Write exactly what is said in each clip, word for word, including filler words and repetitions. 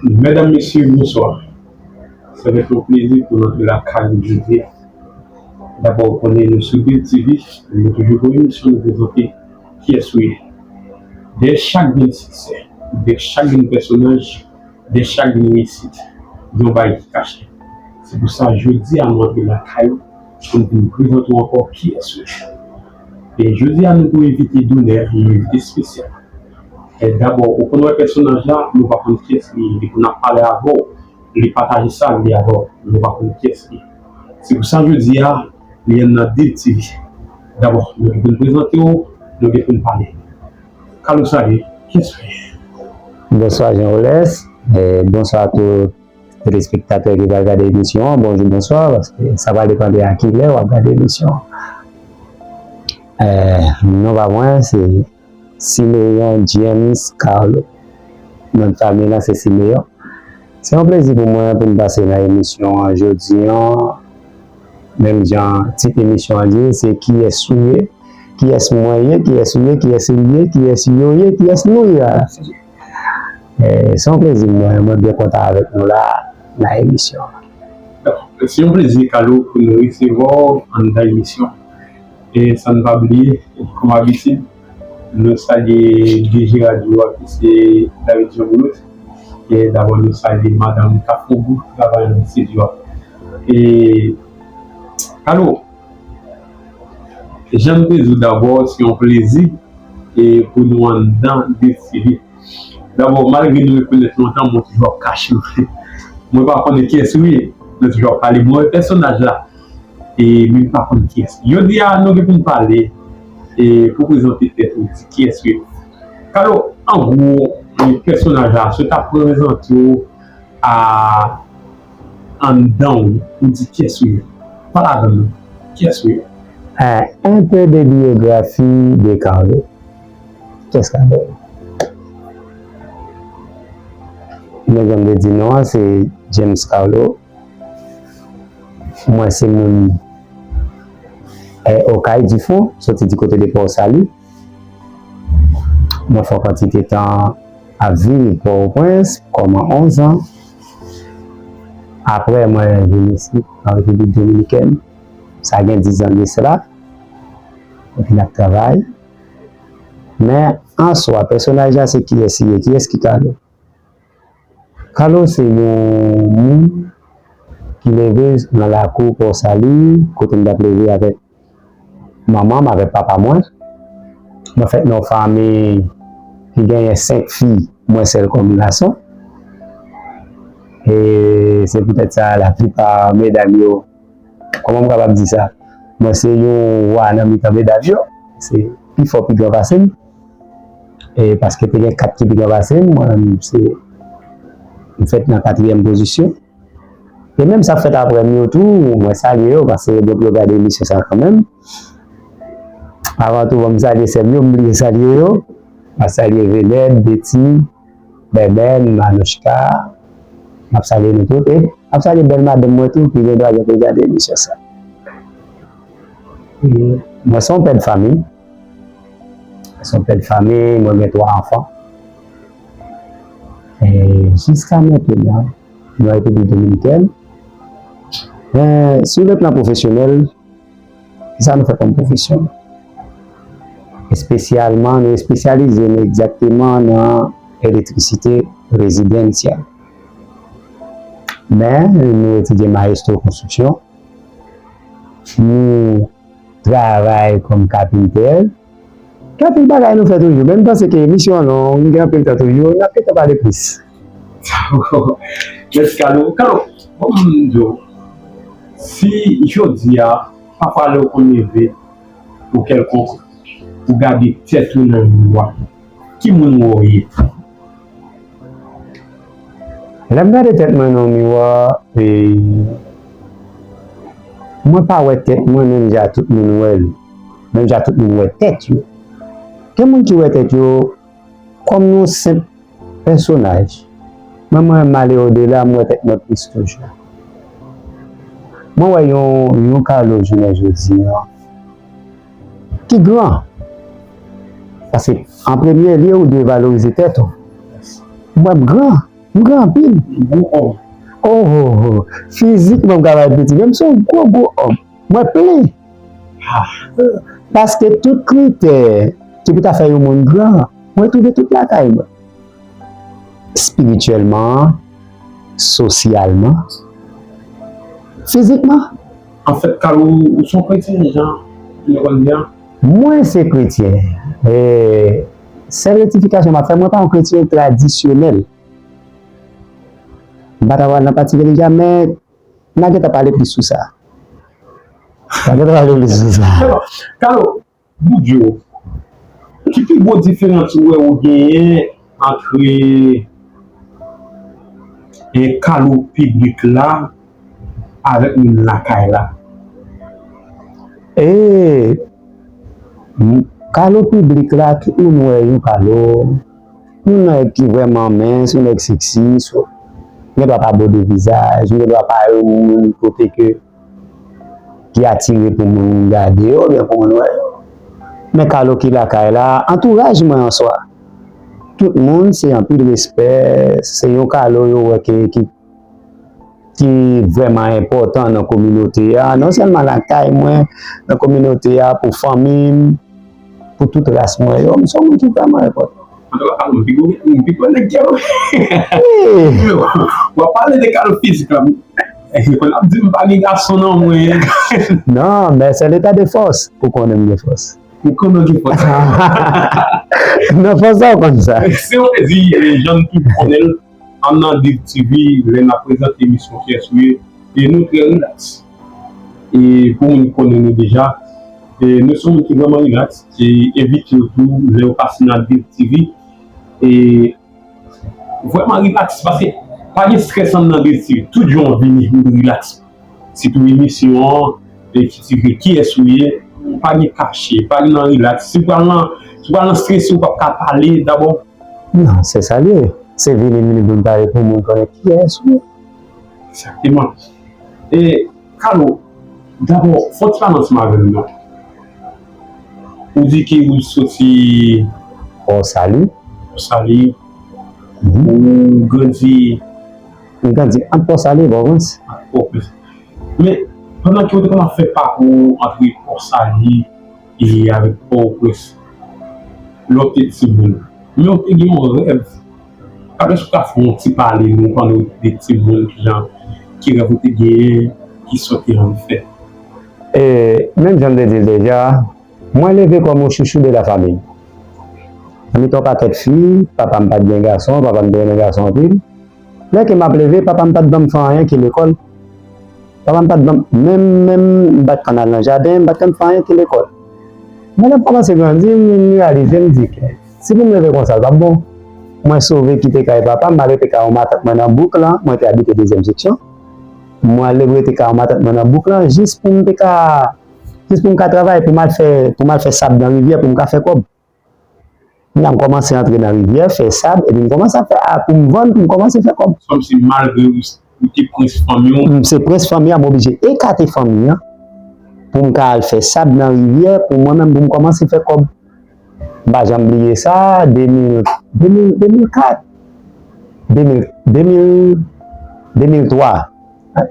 Medam, mesye, bonswa. Se avèk yon plezi pou n antre lakay ou jodi a. Dabò, ou konnen nou sou Biv TV, nou toujou gon emisyon nou prezante kiyès ou ye. Dèyè chak grenn siksè, dèyè chak grenn pèsonaj, dèyè chak grenn reyisit, gen yon bagay ki kache. Se pou sa, jodi a, nou antre lakay ou pou n vin prezante w ankò kiyès ou ye. E jodi a, nou gon envite donè, yon envite espesyal. E dabò, ou konn wè pèsonaj la, men w pa konn kiyès li ye. Depi n ap pale avè w, li pataje sa l ye avè w, men w pa konn kiyès li ye. Se pou sa, jodi a, li ann nan Biv TV. Dabò, nou gen pou n prezante w, nou gen pou n pale. Carlo, salut, kiyès ou ye? Bonswa, Jean Rolès. E, bonswa a tout telespektatè ki pral gade emisyon an. Bonjou, bonswa, paske sa pral depann de a kilè w ap gade emisyon an. E, non pa mwen, se Simeon James Carlo. Non fanmi lan se Simeon. Se yon plezi pou mwen pou m pase nan emisyon an jodi an. Menm jan tit emisyon an di, se kiyès ou ye, kiyès mwen ye, kiyès ou ye, kiyès li ye, kiyès yo ye, kiyès nou ye a. E, se yon plezi pou mwen, mwen byen kontan avèk nou la nan emisyon an. Se yon plezi, Carlo, pou nou resevwa w anndan emisyon. E san n pa bliye, kòm abitid, nou salye D J radyo a ki se David Jean Boulos. E dabò nou salye madanm k ap fè yon bout travay nan estidyo a. E Carlo, jan m te di w dabò, se yon plezi e pou nou anndan Biv TV. Dabò, malgre nou rekonèt lontan, mwen toujou ap kache w. Mwen pa konnen kiyès ou ye, mwen toujou ap pale. Mwen wè pèsonaj la, e men m pa konn kiyès. Jodi a, nou gen pou n pale, e pou prezante tèt ou, di kiyès ou ye. Carlo, an gwo, e pèsonaj la, si w ta prezante w a anndan w, ou di kiyès ou ye. Pale avè nou. Kiyès ou ye? Ah, un peu de biographie de Carlo. Kiyès Carlo? Mwen, jan m te di non an, se James Carlo. Mwen se moun, eh, Okay Difon, soti di kote de Port Salut. Mwen fè yon kantite tan ap viv Pòtoprens, kòman onz an. Apre, mwen vin isit, an Repiblik Dominikèn. Sa gen diz an de sela. Mwen vin ap travay. Men, an swa, pèsonaj la se kiyès li ye, kiyès ki Carlo? Carlo se yon moun ki leve nan lakou Port Salut, kote m t ap leve avèk manman m, avèk papa mwen. Mwen fèt nan yon fanmi ki genyen senk fi, mwen sèl kòm gason. E se poutèt sa, laplipa medam yo, kòman m kapab di sa? Mwen se yon wa nan mitan medam yo. Se pi fò, pi gran pase m. E paske te gen kat ki pi gran pase m, mwen, se, m fèt nan katriyèm pozisyon. E menm sa fèt apre m yo tou, mwen salye yo, paske yo gen pou yo gade emisyon sa kanmenm. Avan tou, ban m salye sè m yo, m bliye salye yo. M ap salye Venèt, Betty, Bèbèn, Manouchka, m ap salye nou tout. E m ap salye bèl madanm mwen tou, ki gendwa gen pou l gade emisyon sa. E mwen se yon pè de fanmi. Mwen se yon pè de fanmi, mwen gen twa anfan. E jiska mentenan, nan Repiblik Dominikèn. Men, sou le plan pwofesyonèl, kisa nou fè kòm pwofesyon? Espesyalman, nou espesyalize nou egzakteman nan elektrisite rezidansyèl. Men, nou etidye mayestro konstriksyon. Nou travay kòm kapentè. Gen anpil bagay nou fè toujou. Men m panse ke emisyon an long, gen anpil tan toujou, n ap gentan pale plis. Mèsi, Carlo. Carlo, bon, m di w, si jodi a, pafwa lè w konn leve, ou kèlkonk, ou gade tèt ou nan miwa, ki moun ou wè w ye? Lè m gade tèt mwen nan miwa, e, mwen pa wè tèt mwen menm jan tout moun wè l, menm jan tout moun wè tèt yo. Gen moun ki wè tèt yo kòm yon senp pèsonaj. Men mwen, m ale odela, m wè tèt mwen plis toujou. Mwen wè yon, yon Carlo jounen jodi a ki gran. Paske, an premye lye, ou dwe valorize tèt ou. Mwen, m gran. M gran anpil. Gwo òm. Oh, oh, oh. Fizikman, m ka parèt piti, men m se yon gwo, gwo òm. Mwen plen. Ah. Paske tout kritè ki pou ta fè yon moun gran, mwen twouve tout lakay mwen. Espirityèlman, sosyalman, fizikman. Anfèt, Carlo, ou se yon kretyen, jan nou konn di a? Mwen se kretyen. E, sèl rektifikasyon m ap fè, mwen pa yon kretyen tradisyonèl. M pa ta pral nan pati relijyè, men n a gentan pale plis sou sa. N a gentan pale plis sou sa. Carlo, Carlo, Boudyo, ki pi gwo diferans ou wè ou genyen ant, e, Carlo piblik la avèk moun lakay la? E, m, Carlo piblik la, tout moun wè yon Carlo. Yon nèg ki vrèman mens, yon nèg seksi, so, gen dwa pa bo de vizaj, gen dwa pa yon moun kote ke ki atire pou moun gade yo, oubyen pou moun wè yo. Men Carlo ki lakay la, antouraj mwen an swa, tout moun se anpil respè, se yon Carlo yo wè ke, ki, ki vrèman enpòtan nan kominote a, non sèlman lakay mwen, nan kominote a, pou fanmi m, pou tout ras mwen yo, m se yon moun ki vrèman enpòtan. Antouka, Carlo, m pi gwo, m pi gwo nèg ke w. Wi. W ap pale de Carlo fizik la. Konn ap di m pa gen gason nan mwen. Non, men se l'état de force pou konnen m gen fòs. Pou konnen w gen fòs. Nan fòs sa, w konn sa. Se yon plezi, e, jan n toujou konnen l, ann nan Dev T V, lè n ap prezante emisyon Kiyès ou ye, e nou trè rilaks. E pou moun ki konnen nou deja, e nou se yon moun ki vrèman rilaks, e envite w tou, lè w pase nan Dev T V, e vrèman rilaks, paske pa gen strès anndan Dev T V, tout jou w vini, ou rilaks. Sitou emisyon an, e ki titre Kiyès ou ye, pa gen kache, pa gen nan rilaks. Si w pral nan, si w pral nan strese, ou p ap ka pale dabò. Non, se sa l ye. Se vini, vini pou m pale pou moun konnen kiyès ou ye. Egzakteman. E, Carlo, dabò, fò w ti pale ansanm avè m non. Ou di ke ou soti Pòsali. Pòsali. Mhm. Ou grandi. M grandi ant Pòsali e Pòprens. Pòprens. Men, pandan ke w te konn ap fè pakou w ant Pòsali e avèk Pòtoprens, lè w te timoun, men w te gen yon rèv. Kapab èske w ka fè yon ti pale nou pandan w te timoun, kijan, ki rèv ou te genyen, kisa w te anvi fè? E, menm jan m te di l deja, mwen leve kòm yon chouchou de la famille. Nan mitan yon pakèt fi, papa m pa t gen gason, papa m te renmen gason anpil. Lè ke m ap leve, papa m pa t ban m fè anyen ke lekòl. Papa m pa t ban m, menm, menm m pa t konn al nan jaden, m pa t konn fè anyen ke lekòl. Men lè m kòmanse grandi, m vin reyalize, m di ke si pou m leve konsa, l p ap bon. Mwen sove kite kay papa m, m al rete kay yon matant mwen nan bouk lan, mwen te abite dezyèm seksyon. Mwen al rete kay yon matant mwen nan bouk lan, jis pou m te ka, jis pou m ka travay, pou m al fè, pou m al fè sab nan rivyè, pou m ka fè kòb. Kounya m kòmanse antre nan rivyè, fè sab, epi m kòmanse ap fè, a, pou m vann, pou m kòmanse fè kòb. Kòmsi malgre ou, ou te prens fanmi w. M se prens fanmi an, m oblije ekate fanmi an pou m ka al fè sab nan rivyè, pou mwen menm, pou m kòmanse fè kòb. M pa janm bliye sa, de mil, de mil, de mil kat, de mil, de mil, de mil twa.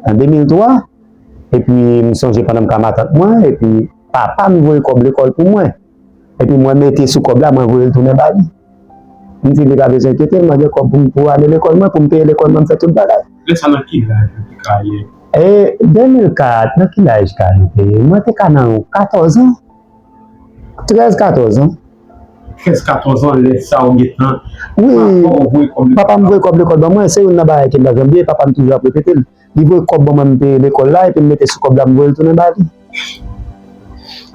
An de mil twa, epi m sonje pandan m ka matant mwen, epi papa m voye kòb lekòl pou mwen. Epi mwen mete sou kòb la, mwen voye l tounen ba li. M di li pa bezwen enkyete l, mwen gen kòb pou m, pou ale lekòl mwen, pou m peye lekòl mwen, m fè tout bagay. Lè sa nan ki laj ou te ka ye? E de mil kat, nan ki laj Carlo te ye? Mwen te ka nan yon katòz an. Trèz, katòz an. Trèz, katòz an, lè sa ou gentan. Wi. Papa w voye kòb lekòl. Papa m voye kòb lekòl ban mwen, se youn nan bagay ke m pa janm bliye, papa m toujou ap repete l. Li voye kòb ban mwen, m peye lekòl la, epi m mete sou kòb la, m voye l tounen ba li.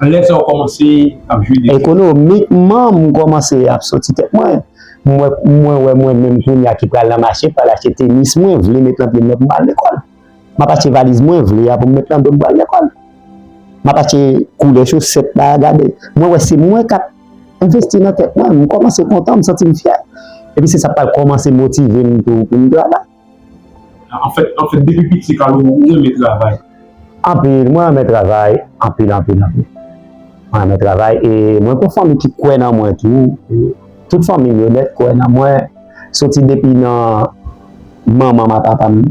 Lè sa ou kòmanse ap jwe de... Ekonomikman, m kòmanse ap soti tèt mwen. Mwen, mwen wè mwen menm kounya ki pral nan mache, pral achte tenis, mwen vle met nan pye m nan pou m al lekòl. M ap achte valiz mwen vle a pou m met nan do m pou al lekòl. M ap achte koulè chosèt la, gade. Mwen wè se mwen k ap envesti nan tèt mwen. M kòmanse kontan, m santi m fyè. Epi se sa k pral kòmanse motive m tou pou m travay. Anfèt, anfèt, depi piti, Carlo, ou renmen travay? Anpil, mwen renmen travay, anpil, anpil, anpil. Mwen renmen travay, e mwen gon fanmi ki kwè nan mwen tou. E tout fanmi m yo nèt kwè nan mwen. Soti depi nan manman m ak papa m,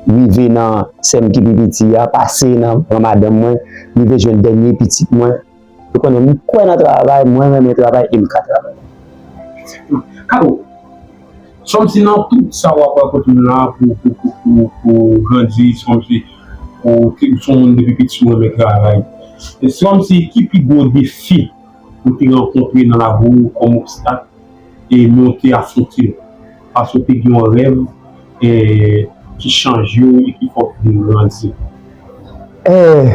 rive nan sè m ki pi piti a, pase nan pran madanm mwen, rive jwenn dènye pitit mwen. Ou konnen, m kwè nan travay, mwen renmen travay e m ka travay. Kado, sòm si nan tout sa w ap rakonte m la pou, pou, pou, pou, pou grandi, sòm si ou te- ou se yon moun depi piti ou renmen travay. E sòm si ki pi gwo defi ou te rankontre nan lavi w kòm obstak e monte afwonte l? Paske w te gen yon rèv e ki chanje w e ki fè w vin grandi. Eh,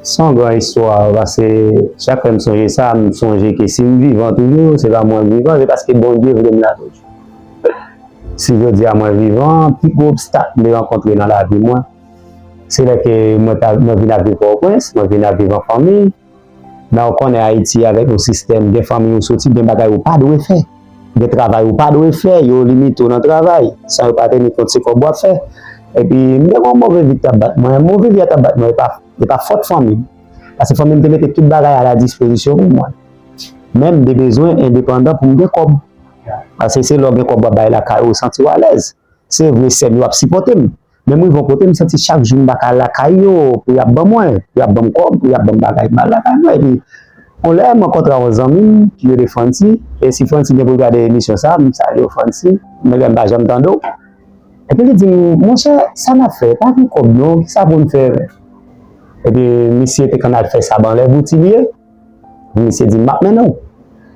se yon gran istwa, paske chak fwa m sonje sa, m sonje ke si m vivan toujou, se pa mwen k vivan, se paske Bondye vle m la toujou. Si jodi a mwen vivan, pi gwo obstak m te rankontre nan lavi mwen, se lè ke mwen ta, mwen vin ap viv Pòtoprens, mwen vin ap viv an fanmi, men ou konnen Ayiti avèk yon sistèm, gen fanmi ou soti, gen bagay ou pa dwe fè. Gen travay ou pa dwe fè, yo limite w nan travay, san yo pa teni kont se kòb w ap fè. Epi, m te gen yon move vi k t ap bat mwen. Move vi a t ap bat mwen, e pa, e pa fòt fanmi m. Paske fanmi m te mete tout bagay a la dispozisyon pou mwen. Men m te bezwen endepandan pou m gen kòb. Paske se lè w gen kòb w ap bay lakay ou, ou santi w alèz. Se vre, sè m yo ap sipòte m. Men m rive yon kote, m santi chak jou m pa ka al lakay yo, pou y ap ban mwen, pou y ap ban m kòb, pou y ap ban m bagay, m al lakay mwen. Epi, yon lè, m rankontre yon zanmi m ki rele Franti. E si Franti gen pou l gade emisyon sa, m salye w, Franti. Menm lè m pa janm tande w. Epi li di m, monchè, sa n ap fè? Pa gen kòb non, kisa pou n fè? Epi misye te konn al fè sab anlè boutilye. Misye di m, m ap mennen w.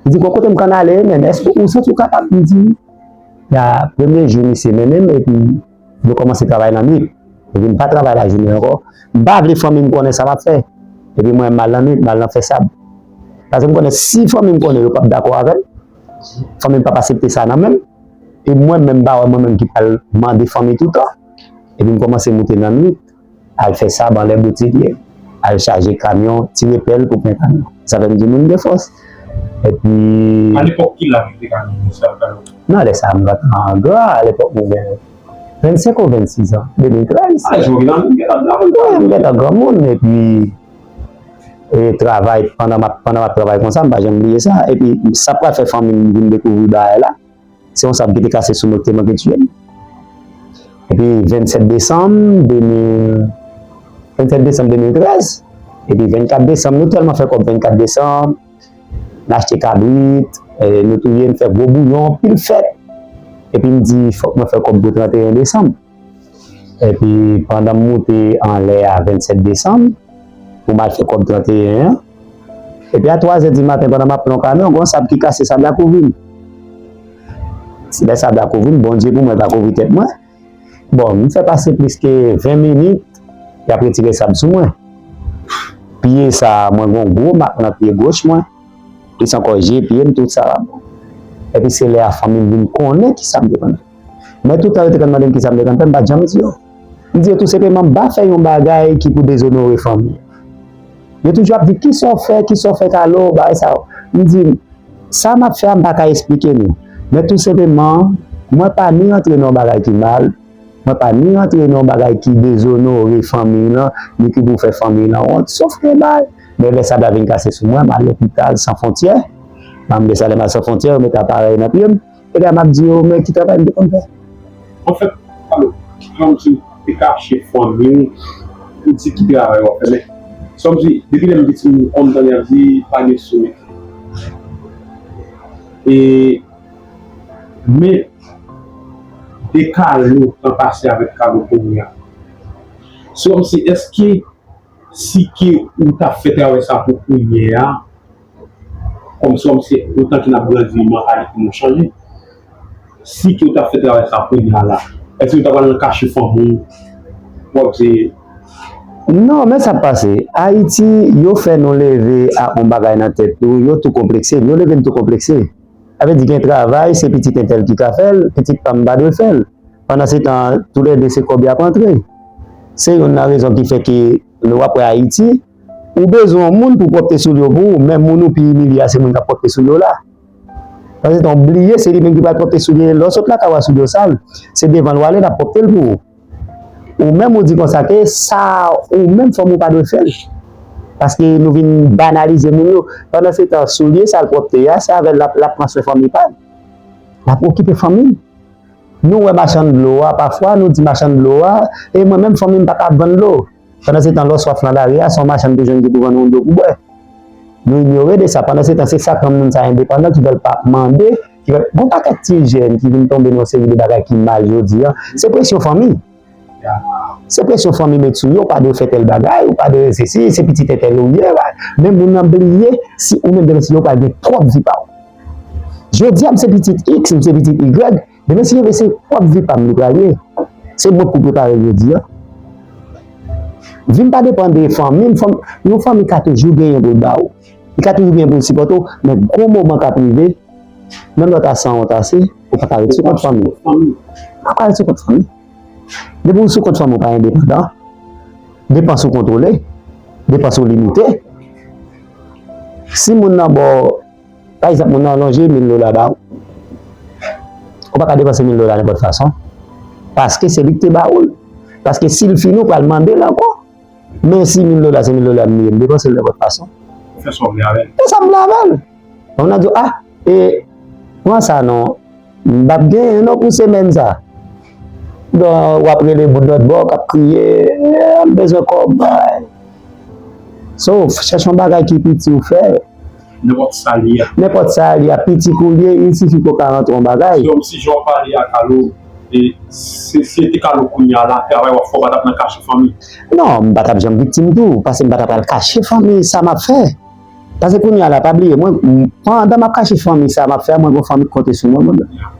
Li di, gon kote m konn ale, men èske ou santi w kapab? M di, ya, premye jou misye mennen m, epi nou kòmanse travay nan nwit. Epi m pa travay lajounen ankò. M pa vle fanmi m konnen sa m ap fè. Epi mwen, m al nan nwit, m al nan fè sab. Paske m konnen si fanmi m konnen, yo p ap dakò avè m. Fanmi m p ap aksepte sa nan men m. E mwen menm, m pa wè mwen menm ki pral mande fanmi toutan. Epi m kòmanse moute nan nwit, al fè sab anlè boutilye, al chaje kamyon, tire pèl pou plen kamyon. Sa fè m di moun gen fòs. Epi. A lepòk ki laj ou te ka mennen sab la? Non, lè sa a m pa t an gran, a lepòk mwen gen vennsenk ou vennsis an, de mil trèz. A, jan w gen nan, gen nan, nan, wi, m gentan granmoun, epi e travay, pandan m ap, pandan m ap travay konsa, m pa janm bliye sa. Epi sa pral fè fanmi m vin dekouvri bagay la. Se yon sab ki te kase sou mwen ki te manke tiye m. Epi vennsèt desanm de mil, vennsèt desanm de mil trèz, epi vennkat desanm, nou tèlman fè kòb vennkat desanm, n achte kabrit, eh, nou touye, n fè gwo bouyon, anpil fèt. Epi m di, fòk mwen fè kòb pou tranteyen desanm. Epi pandan m moute anlè a vennsèt desanm, pou m al fè kòb tranteyen an. Epi a twazè di maten, pandan m ap pran yon kamyon, gon sab ki kase, sab la kouvri m. Lè sab la kouvri m, Bondye pou mwen pa kouvri tèt mwen. Bon, m fè pase plis ke ven minit, y ap retire sab sou mwen. Pye sa a, mwen gon gwo mak nan pye goch mwen. Plis ankò, je, pye m, tout sa pa bon. Epi se lè a fanmi m vin konnen kisa m te konn fè. Men toutan yo te konn mande m kisa m te konn fè, m pa t janm di yo. M di yo tou senpleman, m pa fè yon bagay ki pou dezonore fanmi. Yo toujou ap di, kisa w fè, kisa w fè Carlo, bagay sa yo. M di, sa m ap fè a, m pa ka esplike nou. Men tou senpleman, mwen pa ni rantre nan yon bagay ki mal, mwen pa ni rantre nan yon bagay ki dezonore fanmi lan, ni ki pou fè fanmi lan wont. Sof ke bay, men lè sab la vin kase sou mwen, m al lopital San Fwontyè. M ap mande sa lè m al San Fwontyè, yo mete aparèy nan pye m. Epi m ap di yo, men ki travay m te konn fè? Anfèt, alò, kòmsi ou te kache fanmi w, ou di ki travay w ap fè, men sòm si, depi lè m piti, m konn tande y ap di, pa gen sou mete. E, men, de Carlo tan pase avèk Carlo kounye a. Sòm si, èske si ke ou t ap fè travay sa pou kounye a, kòmsi, kòmsi, otan ke n ap grandi, mantalite nou chanje. Si ke w t ap fè travay sa kounye a la, èske w ta pral nan kache fanmi w, w ap se. Non, men sa k pase. Ayiti, yo fè nou leve ak yon bagay nan tèt nou, yo tou konplekse, yo leve n tou konplekse. Sa vle di gen travay, se pitit entèl ki ka fè l, pitit pa m pa dwe fè l. Pandansetan, toulède se kòb y ap antre. Se youn nan rezon ki fè ke lè w ap wè Ayiti, ou bezwen yon moun pou pwòpte soulye w pou ou, menm moun ou pi imilye a, se moun k ap pwòpte soulye w la. Pandansetan, w bliye se li menm ki pral pwòpte soulye, lè w sot lakay ou a soulye w sal, se devan l w ale, l ap pwòpte l pou ou. Ou menm ou di konsa ke sa, ou menm fanmi w pa dwe fè l. Paske nou vin banalize moun yo. Pandansetan, soulye sa l pwòpte a, se avè l l ap, l ap pran swen fanmi pa l. L ap okipe fanmi l. Nou wè machann dlo a, pafwa nou di machann dlo a, e mwen menm fanmi m pa ka ap vann dlo. Pandan se tan, lè w swaf nan lari a, se yon machann ki jwenn ki pou vann ou dlo pou bwè. Nou inyore de sa. Pandan se tan, se sa granmoun sa endepandan ki fè l pa ap mande, ki fè l, gon pakèt ti jèn ki vin tonbe nan yon seri de bagay ki mal jodi a. Se presyon fanmi. Se presyon fanmi met sou yo, ou pa dwe fè tèl bagay, ou pa dwe sesi, se pitit entèl ou ye, men moun nan bliye, si ou menm demen si yo pral gen pwòp vi pa ou. Jodi a, m se pitit X, m se pitit Y, demen si yo vle se pwòp vi pa m li pral ye. Se mwen k pou prepare l jodi a. Vi m pa depann de fanmi m, fanm, yon fanmi ka toujou genyen pou l ba ou. Li ka toujou genyen pou l sipòte w, men gwo moman k ap rive, menm lè w ta san wont ase, ou pa ka ret sou kont fanmi. Ou pa ka ret sou kont fanmi. Depi w sou kont fanmi, ou pa endepandan. Depans ou kontwole. Depans ou limite. Si moun nan ba w, pa egzanp, moun nan lonje mil dola ba ou, ou pa ka depanse mil dola nenpòt fason. Paske se li ki te ba ou l. Paske si l fini, ou pral mande l ankò. Men si mil dola se mil dola m li ye, m depanse l nenpòt fason. Fè sa w vle avè l. Fè sa m vle avè l. Moun nan di w, ah, e, pran sa non. M p ap genyen non pou semèn sa. Bon, w ap rele bout lòt bò, k ap kriye, eh, m bezwen kòb, bay. So, chèche yon bagay ki piti ou fè. Nenpòt sa li ye. Nenpòt sa li ye, piti kou l ye, il sifi ke w ka rantre yon bagay. Se kòmsi jan w pale a Kalo, e, se, se te Kalo kounye a la, travay w ap fè, w pa t ap nan kache fanmi. Non, m pa t ap janm viktim tou, paske m pa t ap al kache fanmi sa m ap fè. Paske kounye a la, pa bliye, mwen, m, pandan m ap kache fanmi sa m ap fè a, mwen gon fanmi k konte sou mwen, mwen menm.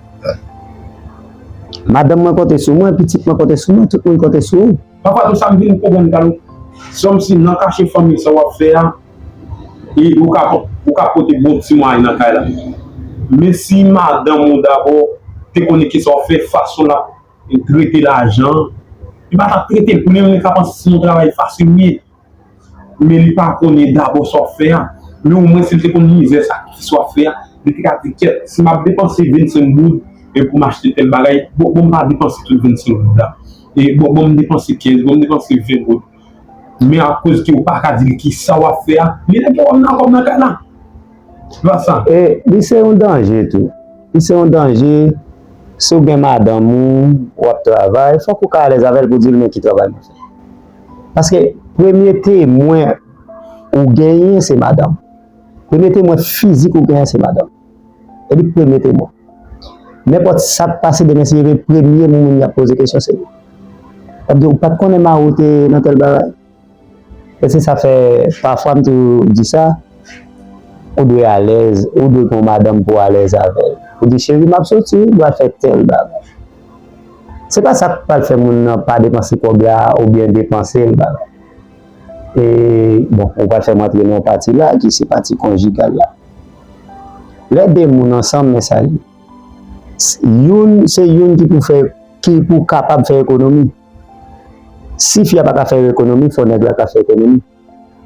Madanm mwen konte sou mwen, pitit mwen konte sou mwen, tout moun konte sou ou. Pafwa tou sa m vin konprann Kalo. Se kòmsi nan kache fanmi sa w ap fè a, e ou ka, ou ka pote bon ti mwayen nan kay la. Men si madanm ou dabò te konnen kisa w ap fè, fason l ap trete lajan, li pa t ap trete l pou li menm, li ka panse se yon travay fasil li ye. Men li pa konnen dabò sa w ap fè a. Men omwen si l te konn mizè sakrifis w ap fè a, li te ka di, kèt, si m ap depanse vennsenk goud e pou m achte tèl bagay, bon, bon, m pa depanse tout vennsenk goud la. E bon, bon, m depanse kenz, bon, m depanse ven goud. Men akoz ke w pa ka di l kisa w ap fè a, li lage w nan kòb nan kay la. Pasa. E li se yon danje tou. Li se yon danje. Si w gen madanm ou, w ap travay, fòk ou ka alèz avè l pou di l men ki travay mwen fè. Paske premye temwen ou genyen se madanm. Premye temwen fizik ou genyen se madanm. E li k premye temwen. Nenpòt sa k pase demen si reve premye moun moun y ap poze kesyon se li. L ap di w pa t konnen mari w te nan tèl bagay. E se sa fè, pafwa m toujou di sa, ou dwe alèz, ou dwe gen yon madanm pou w alèz avè l. Ou di, cheri, m ap soti, m pral fè tèl bagay. Se pa sa k pral fè moun nan pa depanse kòb la oubyen depanse l bagay. E, bon, ou pral fè m antre nan yon pati la ki se pati konjigal la. Lè de moun ansanm, men sa li. S-, youn, se youn ki pou fè, ki pou kapab fè ekonomi. Si fi a pa ka fè ekonomi, fò nèg la ka fè ekonomi.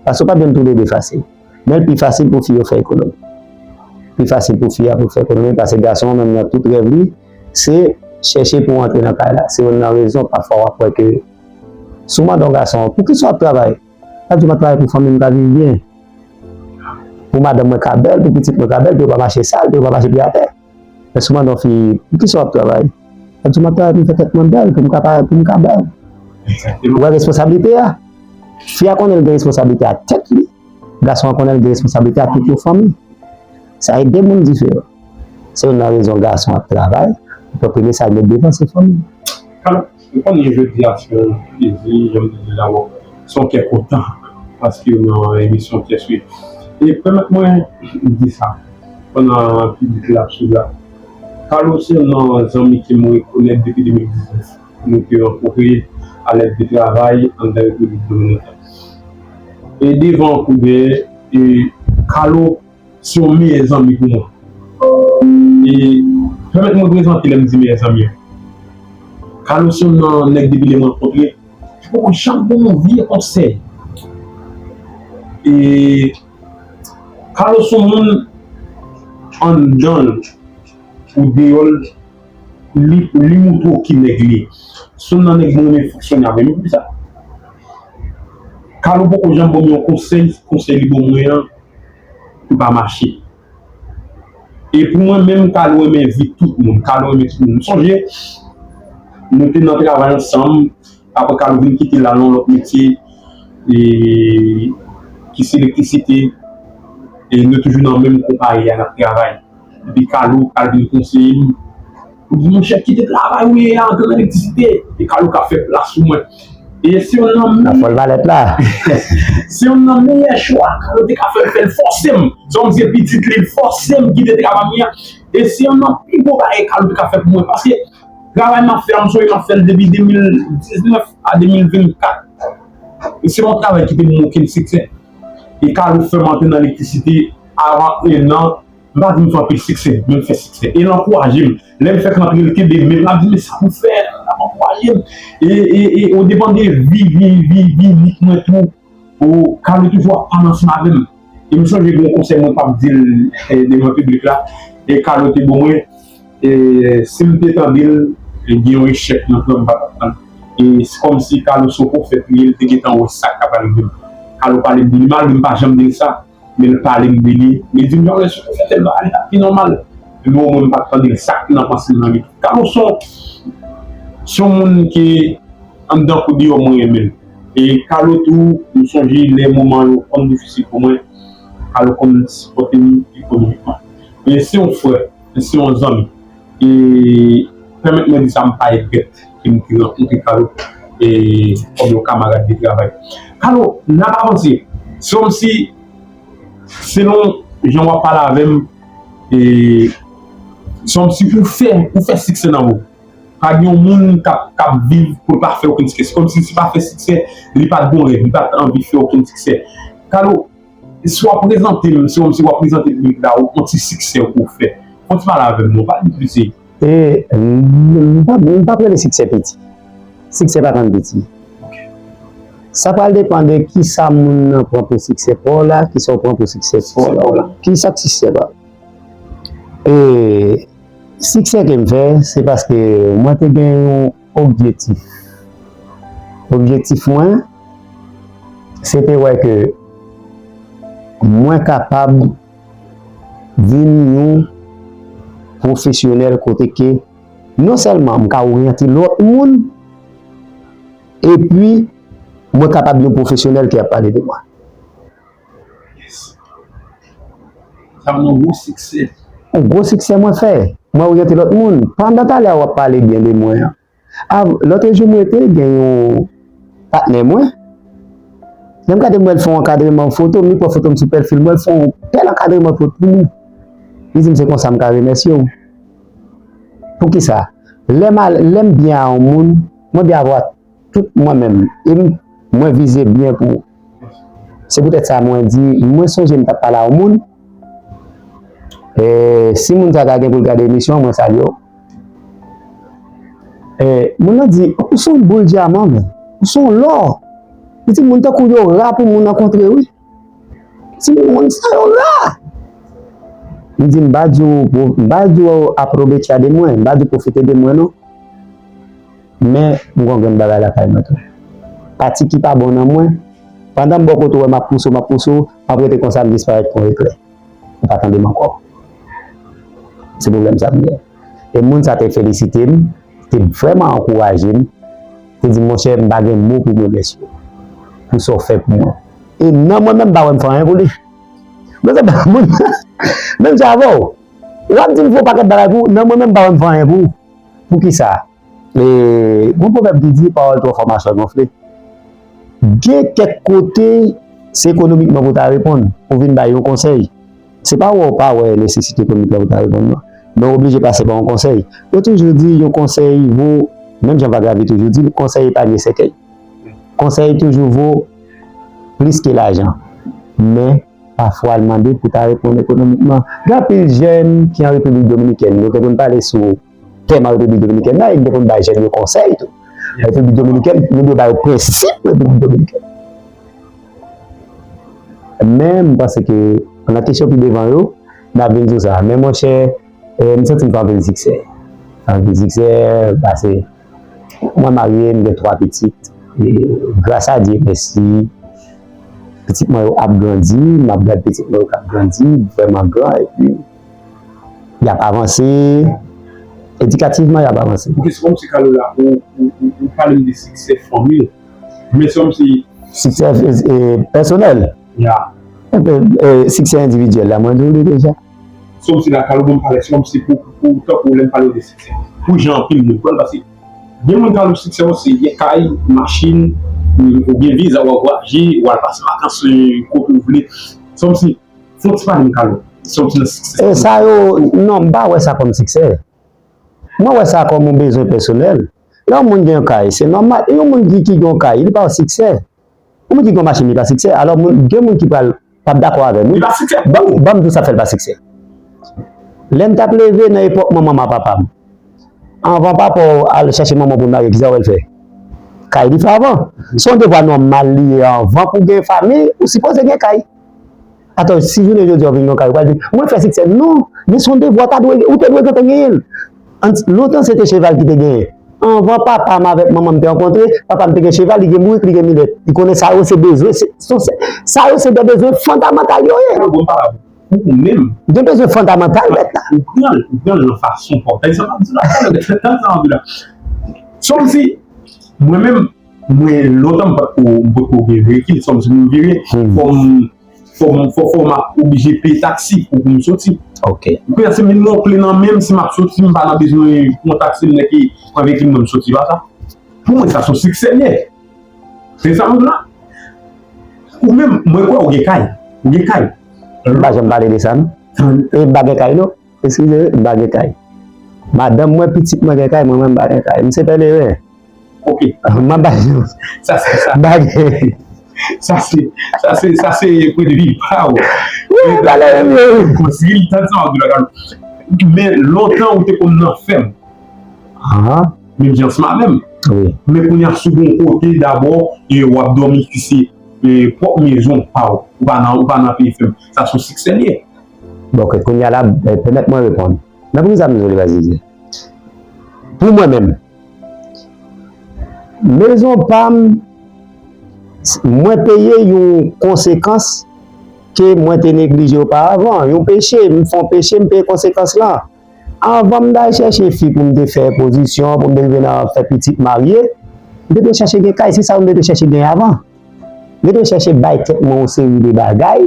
Paske w p ap jwenn toulede fasil. Men l pi fasil pou fi yo fè ekonomi. Pi fasil pou fi a pou fè ekonomi, paske gason an menm nan tout rèv li, se chèche pou w antre nan kay la. Se youn nan rezon pafwa w ap wè ke si w mande yon gason, poukisa w ap travay? L ap di w m ap travay pou fanmi m ka viv byen. Pou madanm mwen ka bèl, pou pitit mwen ka bèl, pou yo pa mache sal, pou yo pa mache pye atè. Men si w mande yon fi, poukisa w ap travay? L ap di w m ap travay pou m fè tèt mwen bèl, pou m ka pa, pou m ka bèl. Ou wè responsablite a? Fi a konnen l gen responsablite ak tèt li, gason an konnen l gen responsablite ak tout yon fanmi. Sa e de moun diferan. Se youn nan rezon gason ap travay, pou premye sa l met devan se fanmi. Alò, ou konnen jodi a se yon plezi, jan m te di l avè w, se yon kè kontan, paske w nan emisyon Kè Swiv. E pèmèt mwen di sa, pandan piblik la ap swiv la. Kalo se youn nan zanmi ke m rekonèt depi de mil diznèf. Nou te rankontre alèz de travay anndan Repiblik Dominikèn. E devan koudè, e Kalo se yon meyè zanmi pou mwen. E pèmèt mwen prezante lè m di meyè zanmi an. Kalo se yon nan nèg depi lè m rankontre, li poko janm ban m yon vye konsèy. E Kalo se yon moun anndan l ou deyò l, li, li moutre w ki nèg li ye. Se yon nan nèg mwen renmen fonksyone avè l. Men poukisa? Kalo poko janm ban m yon konsèy, konsèy li ban mwen an, li pa mache. E pou mwen menm, Kalo renmen vi tout moun. Kalo renmen tout moun. M sonje, nou te nan travay ansanm, apre Kalou vin kite l al nan lòt metye, e, ki se elektrisite, e nou toujou nan menm konpayi a, n ap travay. Epi Kalou, Kalou vin konseye m, li di, "Monchè, kite travay ou ye a, antre nan elektrisite." E Kalou ka fè plas pou mwen. E se yon nan Sa fòl valèt la. Se yon nan meyè chwa Kalou te ka fè, fè l fòse m. Se kòmsi se pitit li, l fòse m kite travay mwen an. E se yon nan pi gwo bagay Kalou te ka fè pou mwen. Paske travay m ap fè a, m sonje m ap fè l depi de mil diznèf a de mil vennkat. E se yon travay ki te ban m okenn siksè. E Kalou fè m antre nan elektrisite avan en an. M pa di m fè anpil siksè, men m fè siksè. E l ankouraje m. Lè m fèk rantre, l kenbe men m, l ap di, "Men sa pou fè," l ap ankouraje m. E, e, e, o depan de vi, vi, vi, vi lit mwen tou, o, Kalou toujou ap pale ansanm avè m. E m sonje gen yon konsèy mwen p ap di l, e, devan piblik la. E Kalou te ban mwen, e, si m te tande l, e, gen yon echèk nan plan m pa t ap tann. E se kòmsi Kalou se yon pwofèt li ye, li te gentan wè sa k ta pral rive m. Kalou pale m de li mal, men m pa janm di l sa. Men l pale m de li. Men l di m, "Jan, lè sou fè tèl bagay, sa pi nòmal." Men omwen m pa t tande l, sa k nan panse m nan li. Kalou se yon, se yon moun ki anndan kou deyò mwen renmen l. E Kalou tou, m sonje lè moman yo konn difisil pou mwen, Kalou konn sipòte m ekonomikman. Men se yon frè, se yon zanmi. E pèmèt mwen di sa, m pa regrèt ke m te rankontre Kalou, e, kòm yon kamarad de travay. Kalou, n ap avanse. Se kòmsi, selon jan w ap pale avè m, e, se kòmsi ou fè, ou fè siksè nan vi w. Pa gen yon moun k ap, k ap viv pou l pa fè okenn siksè. Se kòmsi si l pa fè siksè, li pa t gon rèv, li pa t anvi fè okenn siksè. Kalou, si w ap prezante m, se kòmsi w ap prezante piblik la, yon ti siksè ke w fè. Fè yon ti pale avè m non, pale m plis. E, m, m pa, m pa rele siksè piti. Siksè pa konn piti. Sa pral depann de kisa moun nan pran pou siksè pa w la, kisa w pran pou siksè pa w la. Kisa k siksè pa w? E, siksè ke m fè, se paske mwen te gen yon objektif. Objektif mwen, se te wè ke mwen kapab vin yon pwofesyonèl kote ke non sèlman m ka oryante lòt moun, epi mwen kapab yon pwofesyonèl ki ap pale de mwen. Yes. Sa yon gwo siksè. Yon gwo siksè mwen fè. Mwen oryante lòt moun. Pandan talè a w ap pale byen de mwen an. Av-, lòt jou mwen te gen yon patnè mwen. Lè m gade mwen, l fè yon ankadreman foto m, li pran foto m sou pèl fil mwen, l fè yon bèl ankadreman foto pou mwen. Li di m se konsa m ka remèsye w. Poukisa? Lè m al, lè m byen a yon moun, mwen byen avè tout mwen menm. E m, mwen vize byen pou ou. Se poutèt sa mwen di, mwen sonje m t ap pale a yon moun. E, si moun sa ta gen pou l gade emisyon an, mwen salye w. E, moun nan di, ou se yon boul dyaman, men. Ou se yon lò. Li di, moun tankou w yo ra pou moun rankontre, wi. Li di, moun sa yo ra. M di, m pa di w, m pa di w aprobecha de mwen, m pa di w pwofite de mwen, non. Men, m gon grenn bagay lakay mwen tou. Pati ki pa bon nan mwen, pandan m bò kote w wè m ap pouse w, m ap pouse w, m ap rete konsa, m disparèt kon eklè. Ou pa tande m ankò. Se pwoblèm sa m gen. E moun sa te felisite m, te vrèman ankouraje m, te di m, monchè, m pa gen mo pou m remèsye w pou sa w fè pou mwen. E nan mwen menm, m pa wè m fè anyen pou li. Mwen se pa moun, menm jan avè w. W ap di m fè yon pakèt bagay pou ou, nan mwen menm, m pa wè m fè anyen pou ou. Poukisa? E, gon pwovèb ki di, pawòl twò fò, machwè gonfle. Gen kèk kote, se ekonomikman pou w ta reponn, pou w vin bay yon konsèy. Se pa wè w pa wè nesesite ekonomik la pou w ta reponn, non. Men w oblije pase pa yon konsèy. Yo toujou di, yon konsèy vo, menm jan Vagabond toujou di l, konsèy epanye sèkèy. Konsèy toujou vo plis ke lajan. Men, pafwa, l mande pou w ta reponn ekonomikman. Gen anpil jèn ki an Repiblik Dominikèn, nou te konn pale sou tèm an Repiblik Dominikèn nan, e m te konn bay jèn yo konsèy tou. Repiblik Dominikèn, nou dwe ba yo prensip Repiblik Dominikèn. Men, m panse ke nan kesyon pi devan yo, n a vin sou sa. Men monchè, e, m santi m fè anpil siksè. Anpil siksè, pase mwen marye, m gen twa pitit. E, gras a Dye, mèsi. Pitit mwen yo ap grandi, m ap gad pitit mwen yo k ap grandi, vrèman gran, epi y ap avanse. Edikativman, y ap avanse. Ok, se kòmsi Carlo la, ou, ou, ou, ou pale m de siksè fanmi w. Men se kòmsi. Siksè, e, e, pèsonèl. Ya. E, e, siksè endividyèl la, mwen di w li deja. Se kòmsi la, Carlo, bon, m pale, se kòmsi pou, pou, tankou lè m pale w de siksè. Pou jan anpil moun kwè l, paske gen moun, Carlo, siksè yo se gen kay, machin, ou gen viza, w ap vwayaje, w al pase vakans, e, kote w vle. Se kòmsi, fò w ti pale m, Carlo. Se kòmsi nan siksè. E sa yo, non, m pa wè sa kòm siksè. Mwen wè sa kòm yon bezwen pèsonèl. Lè yon moun gen yon kay, se nòmal. Yon moun ki, ki gen yon kay, li pa yon siksè. Yon moun ki gen yon machin, li pa siksè. Alò, moun, gen moun ki pral p ap dakò avè m. Li pa siksè. Ban, ban m di w sa fè l pa siksè. Lè m t ap leve nan epòk manman m ak papa m, anvan papa w al chache manman w pou l marye, kisa w wè l fè? Kay li fè avan. Se yon devwa nòmal li ye anvan pou w gen fanmi, ou sipoze gen kay. Atò, si jounen jodi a w vin gen yon kay, ou pral di, "Mwen fè siksè." Non, men se yon devwa, w ta dwe, ou te dwe gentan genyen l. An, lontan, se te cheval ki te genyen. Anvan papa m avèk manman m te rankontre, papa m te gen cheval, li gen bourik, li gen milèt. Li konnen sa yo se bezwen, se, se, se, sa yo se de bezwen fondamantal yo ye. Bon, bon, pa la. Ou, ou menm. Gen bezwen fondamantal, mèt la. Ou pran l, ou pran l nan fason pa w. Tande sa m ap di la, tande sa m ap di la. Se kòmsi, mwen menm, mwen, lontan m pa t ko, m pa t ko gen veyikil, se kòmsi pou m vire, fò m, fò m, fò, fò m ap oblije peye taksi pou, pou m soti. Ok. Kounye a, se menm yon kle nan men m, si m ap soti, m pa nan bezwen pran taksi, m nèk pran veyikil mwen, m soti pa sa. Pou mwen, sa se yon siksè nèt. Se sa m di la. Ou menm, mwen kwè ou gen kay. Ou gen kay. M pa janm pale de sa, non. E m pa gen kay, non. Eskize, m pa gen kay. Madanm mwen, pitit mwen gen kay, mwen menm m pa gen kay. M se pèleren. Ok. M ap ba yo. Sa se sa. M pa gen. Sa se, sa se, sa se pwennvi pa w. Wi, m pale menm yo. Konsi, tann sa w ap di la, Carlo. Men lontan ou te konn nan fèm. Aha. Menm jan ansanm avè m. Wi. Men kounye a, si w gen yon kote dabò, e w ap dòmi ki se, e, pwòp mezon pa w. Ou pa nan, ou pa nan peyi fèm. Sa se yon siksè li ye. Bon, ok, kounye a la, e, pèmèt mwen reponn. Nan poukisa m di w li pa siksè? Pou mwen menm, mezon pa m, mwen peye yon konsekans ke mwen te neglije oparavan. Yon peche, m fè yon peche, m peye konsekans lan. Anvan m t al chèche fi pou m te fè pozisyon, pou m te rive nan fè pitit, marye, m te dwe chèche gen kay, se sa yo m te dwe chèche gen avan. M te dwe chèche bay tèt mwen yon seri de bagay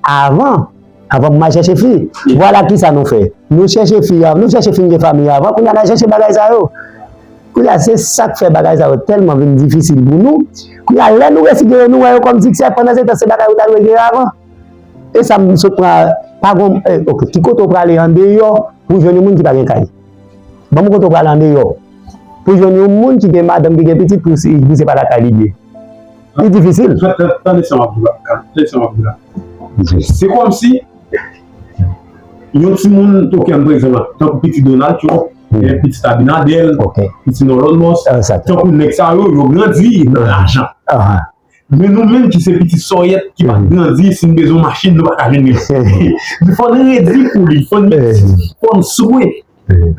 avan, avan m al chèche fi. Vwala kisa nou fè. Nou chèche fi avan, nou chèche fin gen fanmi avan, kounye a n al chèche bagay sa yo. Kounye a, se sa k fè bagay sa yo tèlman vin difisil pou nou. Kounye a, lè nou resi gen yo, nou wè yo kòm siksè, pandan se tan, se bagay ou ta dwe gen avan. E sa m sot pran, pa gon, e, ok, ki kote w prale andeyò pou jwenn yon moun ki pa gen kay? Ban m kote w prale andeyò pou jwenn yon moun ki gen madanm, ki gen pitit, pou se, pou se pa lakay li ye. Li difisil. Tande sa m ap di w la, tande sa m ap di w la. Se kòmsi yon timoun, ok, ann pran egzanp la, tankou pitit Donald Trump, pitit Abinader, pitit Elon Musk, tankou nèg sa yo, yo grandi nan lajan. Men nou menm ki se pitit sòyèt ki pa grandi, si n bezwen machin, nou pa ka jwenn li. Fò n redi pou li, fò n met, fò n swe.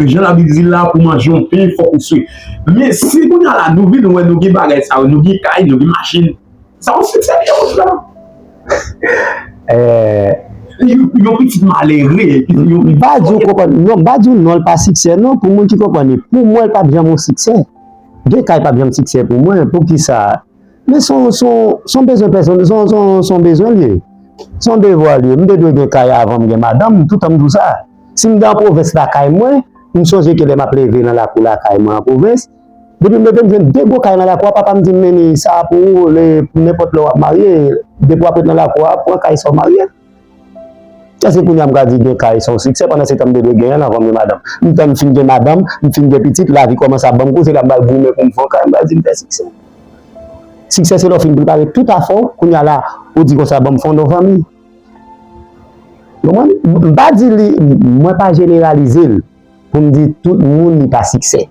Jan Labib di la, pou manje yon pen, fòk ou swe. Men si kounye a la, nou vin wè nou gen bagay sa yo, nou gen kay, nou gen machin, sa yon siksè li ye, monchè. Yon, yon pitit malere, yon pitit. M pa di w konprann, non, m pa di w non, l pa siksè, non, pou moun ki konprann li. Pou mwen, l p ap janm yon siksè. Gen kay p ap janm siksè pou mwen. Poukisa? Men se yon, se yon, se yon bezwen pèsonèl, se yon, se yon, se yon bezwen li ye. Se yon devwa li ye. M te dwe gen kay avan m gen madanm, toutan m di w sa. Si m te an pwovens lakay mwen, m sonje ke lè m ap leve nan lakou lakay mwen an pwovens, depi m leve, m jwenn de gwo kay nan lakou a, papa m di m, "Mennen sa pou ou, lè, nenpòt lè w ap marye, depi w ap ret nan lakou a, pran kay sa w marye." Èske kounye a m ka di gen kay se yon siksè, pandan se tan m te dwe genyen l anvan m gen madanm? M tann m fin gen madanm, m fin gen pitit, lavi kòmanse ap ban m kou, se la m pral goumen pou m fè yon kay, m pral di m fè siksè. Siksè se lè w fin prepare tout afè w, kounye a la, ou di konsa, "Ban m fonde yon fanmi." Ou konprann? M pa di li, mwen pa jeneralize l pou m di tout moun li pa siksè.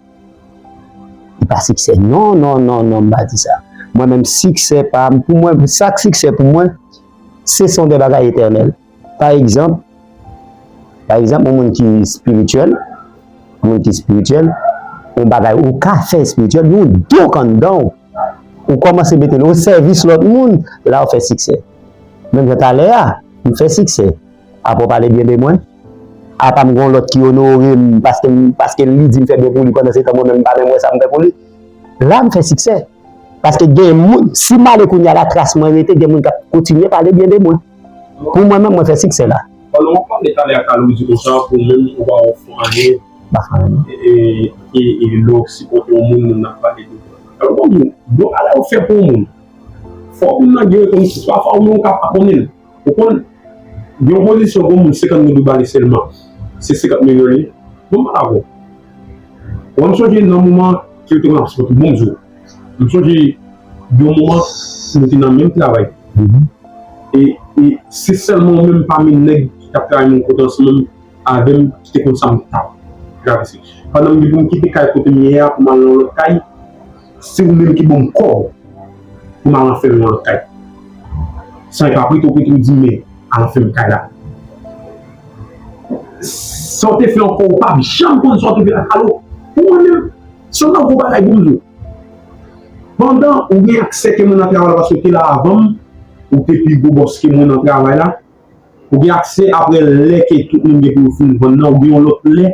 Li pa siksè. Non, non, non, non, m pa di sa. Mwen menm, siksè pa m, pou mwen, sa k siksè pou mwen, se son de bagay etènèl. Pa egzanp, pa egzanp, yon moun ki espirityèl, yon moun ki espirityèl, yon bagay ou ka fè espirityèl, yon don k anndan w, ou kòmanse mete l o sèvis lòt moun, la w fè siksè. Menm jan talè a, m fè siksè. Apre w pale byen de mwen, apa m gen yon lòt ki onore m paske m, paske li di m fè byen pou li, pandan se tan mwen menm m pa menm wè sa m fè pou li. La m fè siksè. Paske gen moun, si m ale kounye a la, tras mwen rete, gen moun k ap kontinye pale byen de mwen. Pou mwen menm, mwen fè siksè la. Pandan w ap pale talè a, Carlo, ou di konsa, pou ou menm, ou pa wè w fè anyen. Pa fè anyen. E, e, e lè w sipòte yon moun, moun ap pale de ou. Carlo, bon, bon, bon bagay ou fè pou yon moun. Fòk moun nan gen rekonesans. Pafwa, ou menm ou ka pa konnen l. Ou konn, gen yon pozisyon pou moun senkant goud ou ba li sèlman. Se senkant milyon li. Bon, m pa dakò. Wè, m sonje nan moman ke yo te konn ap sipòte, bon, m di w. M sonje yon moman, nou te nan menm travay. E, e se sèlman ou menm pami nèg ki t ap travay menm kote ansanm avè m ki te konn sa m t ap travèse. Pandan m gen pou m kite kay kote m ye a pou m al nan yon lòt kay, se ou menm ki ban m kòb pou m al anfèmen yon lòt kay. San e pa prete w prete w di m, men al anfèmen kay la. Sa w te fè ankò, ou p ap janm konn sa w te fè la, Carlo. Pou mwen menm, se yon gwo bagay pou m di w. Pandan ou gen aksè ke mwen nan travay la, paske w te la avan m, ou te pi gwo bòs ke mwen nan travay la, ou gen aksè apre lè ke tout moun gen pou yo fin vann nan, ou gen yon lòt lè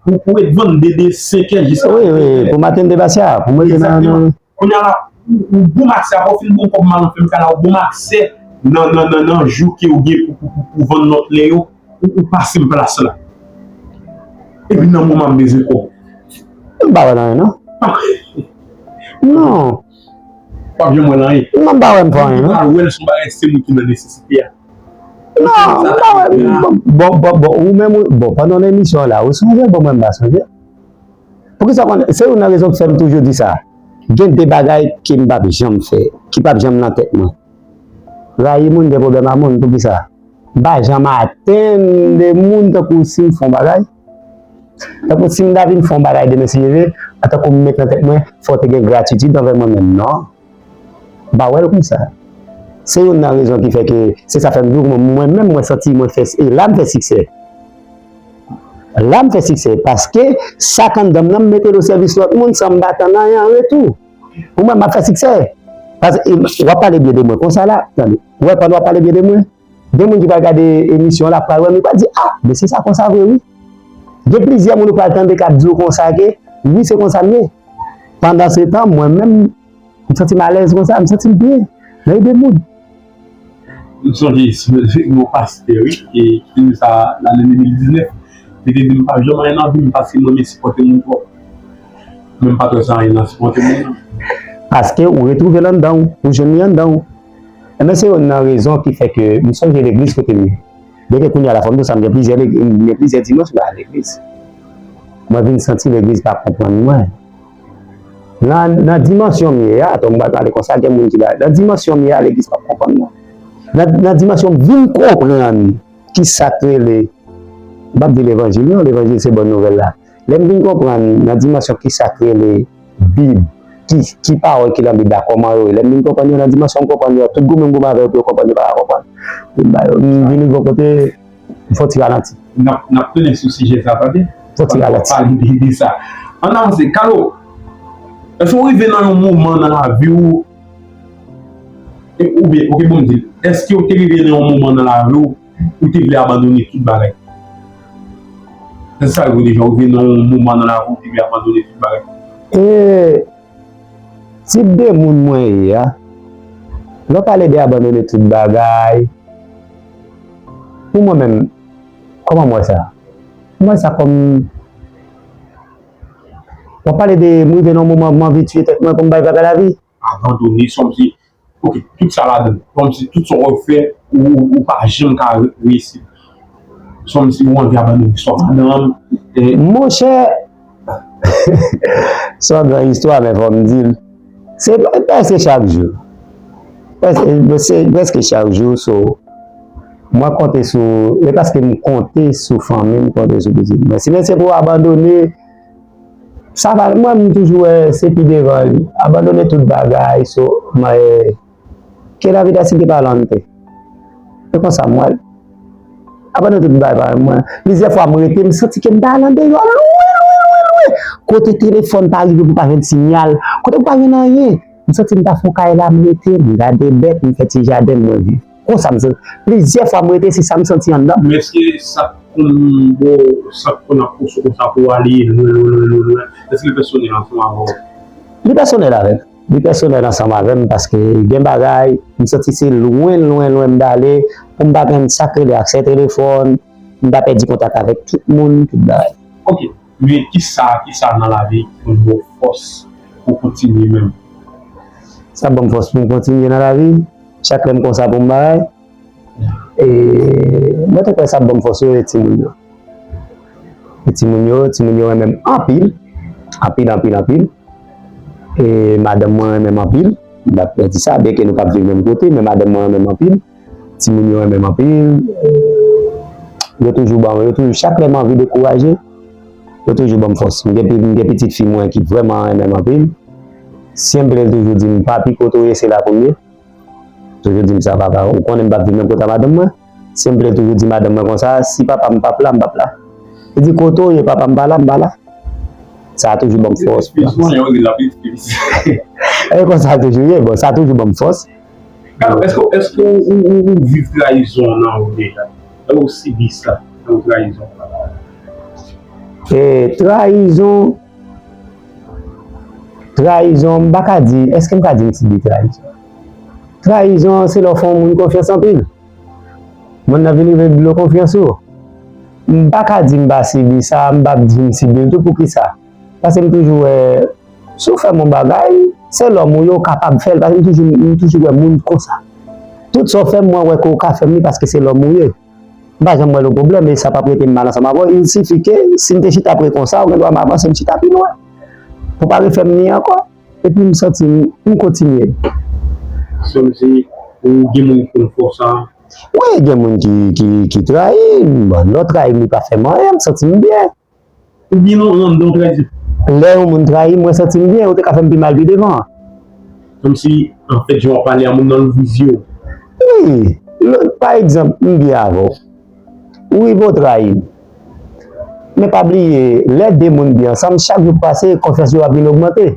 pou, pou ret vann de, de senkè jiska. Wi, wi, pou maten de basya, pou mwen te nan, nan. Kounye a la, ou, ou bon m aksè, apre w fin bon kòb m al anfèmen kay la, ou bon m aksè nan, nan, nan, nan jou ke ou gen pou, pou, pou, pou vann lòt lè yo, ou, ou pase m plas la. Epi nan moman m bezwen kòb. M pa wè l anyen, non. Non. W ap janm wè l anyen. Non, m pa wè m fè anyen, non. Ou pral wè l se yon bagay, se moun ki nan nesesite a. Non, m pa wè. Bon, bon, bon, bon, ou menm, ou, bon, pandan emisyon an la, ou sonje, bon, mwen, m pa sonje. Poukisa w konnen, se youn nan rezon ki fè m toujou di sa. Gen de bagay ke m p ap janm fè, ki p ap janm nan tèt mwen. Rayi moun, gen pwoblèm a moun, poukisa? M pa janm atann de moun tankou si m fè yon bagay. Tankou si m ta vin fè yon bagay demen si Dye vle, antanke m met nan tèt mwen, fò w te gen gratitid anvè mwen menm, non. M pa wè l konsa. Se youn nan rezon ki fè ke, se sa fè m di w, mwen, mwen menm, mwen santi mwen fè, e la m fè siksè. La m fè siksè, paske sa k anndan m nan, m mete l o sèvis lòt moun san m pa tann anyen an retou. Pou mwen, m ap fè siksè. Paske, e, w ap pale byen de mwen konsa la, tande. Ou wè, pandan w ap pale byen de mwen, gen moun ki pral gade emisyon an la, pral wè m, yo pral di, "Ah, mesye sa konsa vre, wi." Gen plizyè moun ou pral tande k ap di w konsa ke, "Wi, se konsa m ye." Pandan se tan, mwen menm, m santi m alèz konsa, m santi m byen nan ede moun. M sonje, se yon pastè, wi, e, ki te di sa, lannen de mil diznèf, li te di, "M p ap janm anyen nan vi m paske m renmen sipòte moun twòp." Men m pa t wè sa anyen nan sipòte moun nan. Paske ou retwouve l anndan w, ou jwenn li anndan w. Enben, se youn nan rezon ki fè ke m sonje legliz kote m ye. Byenke kounye a la, fò m di w sa, m gen plizyè leg-, m gen plizyè dimanch m pa al legliz. Mwen vin santi legliz pa konprann mwen. Nan, nan dimansyon m ye a, atò m pral pale konsa, gen moun ki la, nan dimansyon m ye a, legliz pa konprann mwen. Nan, nan dimansyon m vin konprann ki sa k rele, m p ap di levanjil, non, levanjil se bòn nouvèl la. Lè m vin konprann nan dimansyon ki sa k rele Bib, ki, ki pawòl ki nan Bib la, kòman yo ye. Lè m vin konprann yo nan dimansyon m konprann yo, tout goumen m goumen avè yo pou yo konprann, yo pa ka konprann. M ba yo, m vin rive yon kote, m fè yon ti ralanti. N ap, n ap tounen sou sijè sa, tande? Fè yon ti ralanti. N ap pale de, de sa. Ann avanse. Carlo, èske w rive nan yon moman nan lavi w, e, oubyen, oke, bon, m di, èske w te rive nan yon moman nan lavi w ou te vle abandone tout bagay? Èske sa rive w deja, ou rive nan yon moman nan lavi w ou te vle abandone tout bagay? E, tip de moun mwen ye a, lè w pale de abandone tout bagay, pou mwen menm, kòman m wè sa? M wè sa kòm, w ap pale de m rive nan yon moman m anvi tiye tèt mwen pou m bay vaga lavi. Abandone, sòm si, oke, tout sa ladan, sòm si tout sa w ap fè, ou, ou, ou pa janm ka re-, reyisi. Sòm si ou anvi abandone sòm ladan, e monchè, se yon gran istwa, men fò m di l, se prèske chak jou. Prèske, se prèske chak jou, so, mwen konte sou, e paske m konte sou fanmi m, konte sou pitit mwen. Si men se pou abandone, sa va, mwen, m toujou wè se pi devan li. Abandone tout bagay, so, mwen, que la vida sigue para adelante. Se konsa m wè l. Abandone tout bagay, mwen. Plizyè fwa, m rete, m santi ke m ta al andeyò, lwen, lwen, lwen, lwen. Kote telefòn pa rive pou pa jwenn sinyal. Kote pou pa jwenn anyen. M santi m ta fè yon kay la, m rete, m gade bèt, m fè ti jaden, mwen viv. Konsa m santi. Plizyè fwa, m rete, se sa m santi anndan m. Men èske sa konn, bon, sa k konn ap pouse w konsa pou w ale lwen, lwen, lwen, lwen, lwen? Èske li pèsonèl ansanm avè w? Li pèsonèl avè m. Li pèsonèl ansanm avè m paske gen bagay, m santi se lwen, lwen, lwen m t ale, pou m pa jwenn sa k rele aksè telefòn, m ta pèdi kontak avèk tout moun, tout bagay. Ok, men kisa, kisa nan lavi ki konn ba w fòs pou w kontinye menm? Sa ban m fòs pou m kontinye nan lavi, chak lè m konsa pou m bagay, e, mwen te kwè sa ban m fòs yo, e timoun yo. E timoun yo, timoun yo renmen m anpil, anpil, anpil, anpil. E madanm mwen renmen m anpil, m p ap menti sa, byenke nou p ap viv menm kote, men madanm mwen renmen m anpil. Timoun yo renmen m anpil. Yo toujou ban, yo toujou, chak lè m anvi dekouraje, yo toujou ban m fòs. M gen, pi- m gen pitit fi mwen ki vrèman renmen m anpil. Siempre l toujou di m, "Papi, kote w ye, se la pou m ye." Toujou di m sa, "Papa, ou konnen m p ap viv menm kote a madanm mwen." Siempre l toujou di madanm mwen konsa, "Si papa m p ap la, m p ap la." Li di, "Kote w ye, papa m pa la, m pa la." Sa a toujou ban m fòs. Excuse-moi, yo, li la, please, please. E konsa toujou ye, bon, sa toujou ban m fòs. Alò, èske, èske ou, ou, ou, ou viv trayizon nan ou deja? Èske ou sibi sa, nan trayizon? E, trayizon, trayizon, m pa ka di, èske m ka di m sibi trayizon? Trayizon, se lè w fè yon moun konfyans anpil. Moun nan vin rive di w konfyans ou. M pa ka di m pa sibi sa, m p ap di m sibi l tou, poukisa? Paske m toujou wè, si w fè m yon bagay, se lòm ou ye, ou kapab fè l, paske m toujou, m toujou wè moun konsa. Tout sa w fè m, mwen wè ke w ka fè m li paske se lòm ou ye. M pa janm wè l yon pwoblèm, e sa p ap rete m mal ansanm avè w. Il sifi ke, si m te chita pre konsa, ou gen dwa m avanse, m chita pi lwen. Pou pa refè m li ankò. Epi m santi m, m kontinye. Sèm si ou gen moun ki konn fè w sa? Wi, gen moun ki, ki, ki trayi m. Bon, lè w trayi m, li pa fè m anyen, m santi m byen. Ou byen nan, nan, nan trayizon? Lè yon moun trayi m, mwen santi m byen, ou te ka fè m pi mal pi devan. Kòmsi, anfèt, jan w ap pale a moun nan, l vize w. Wi, lè, pa egzanp, m byen avè w. Ou rive w trayi m. Men pa bliye, lè de moun byen ansanm, chak jou k pase, konfyans yo ap vin ogmante.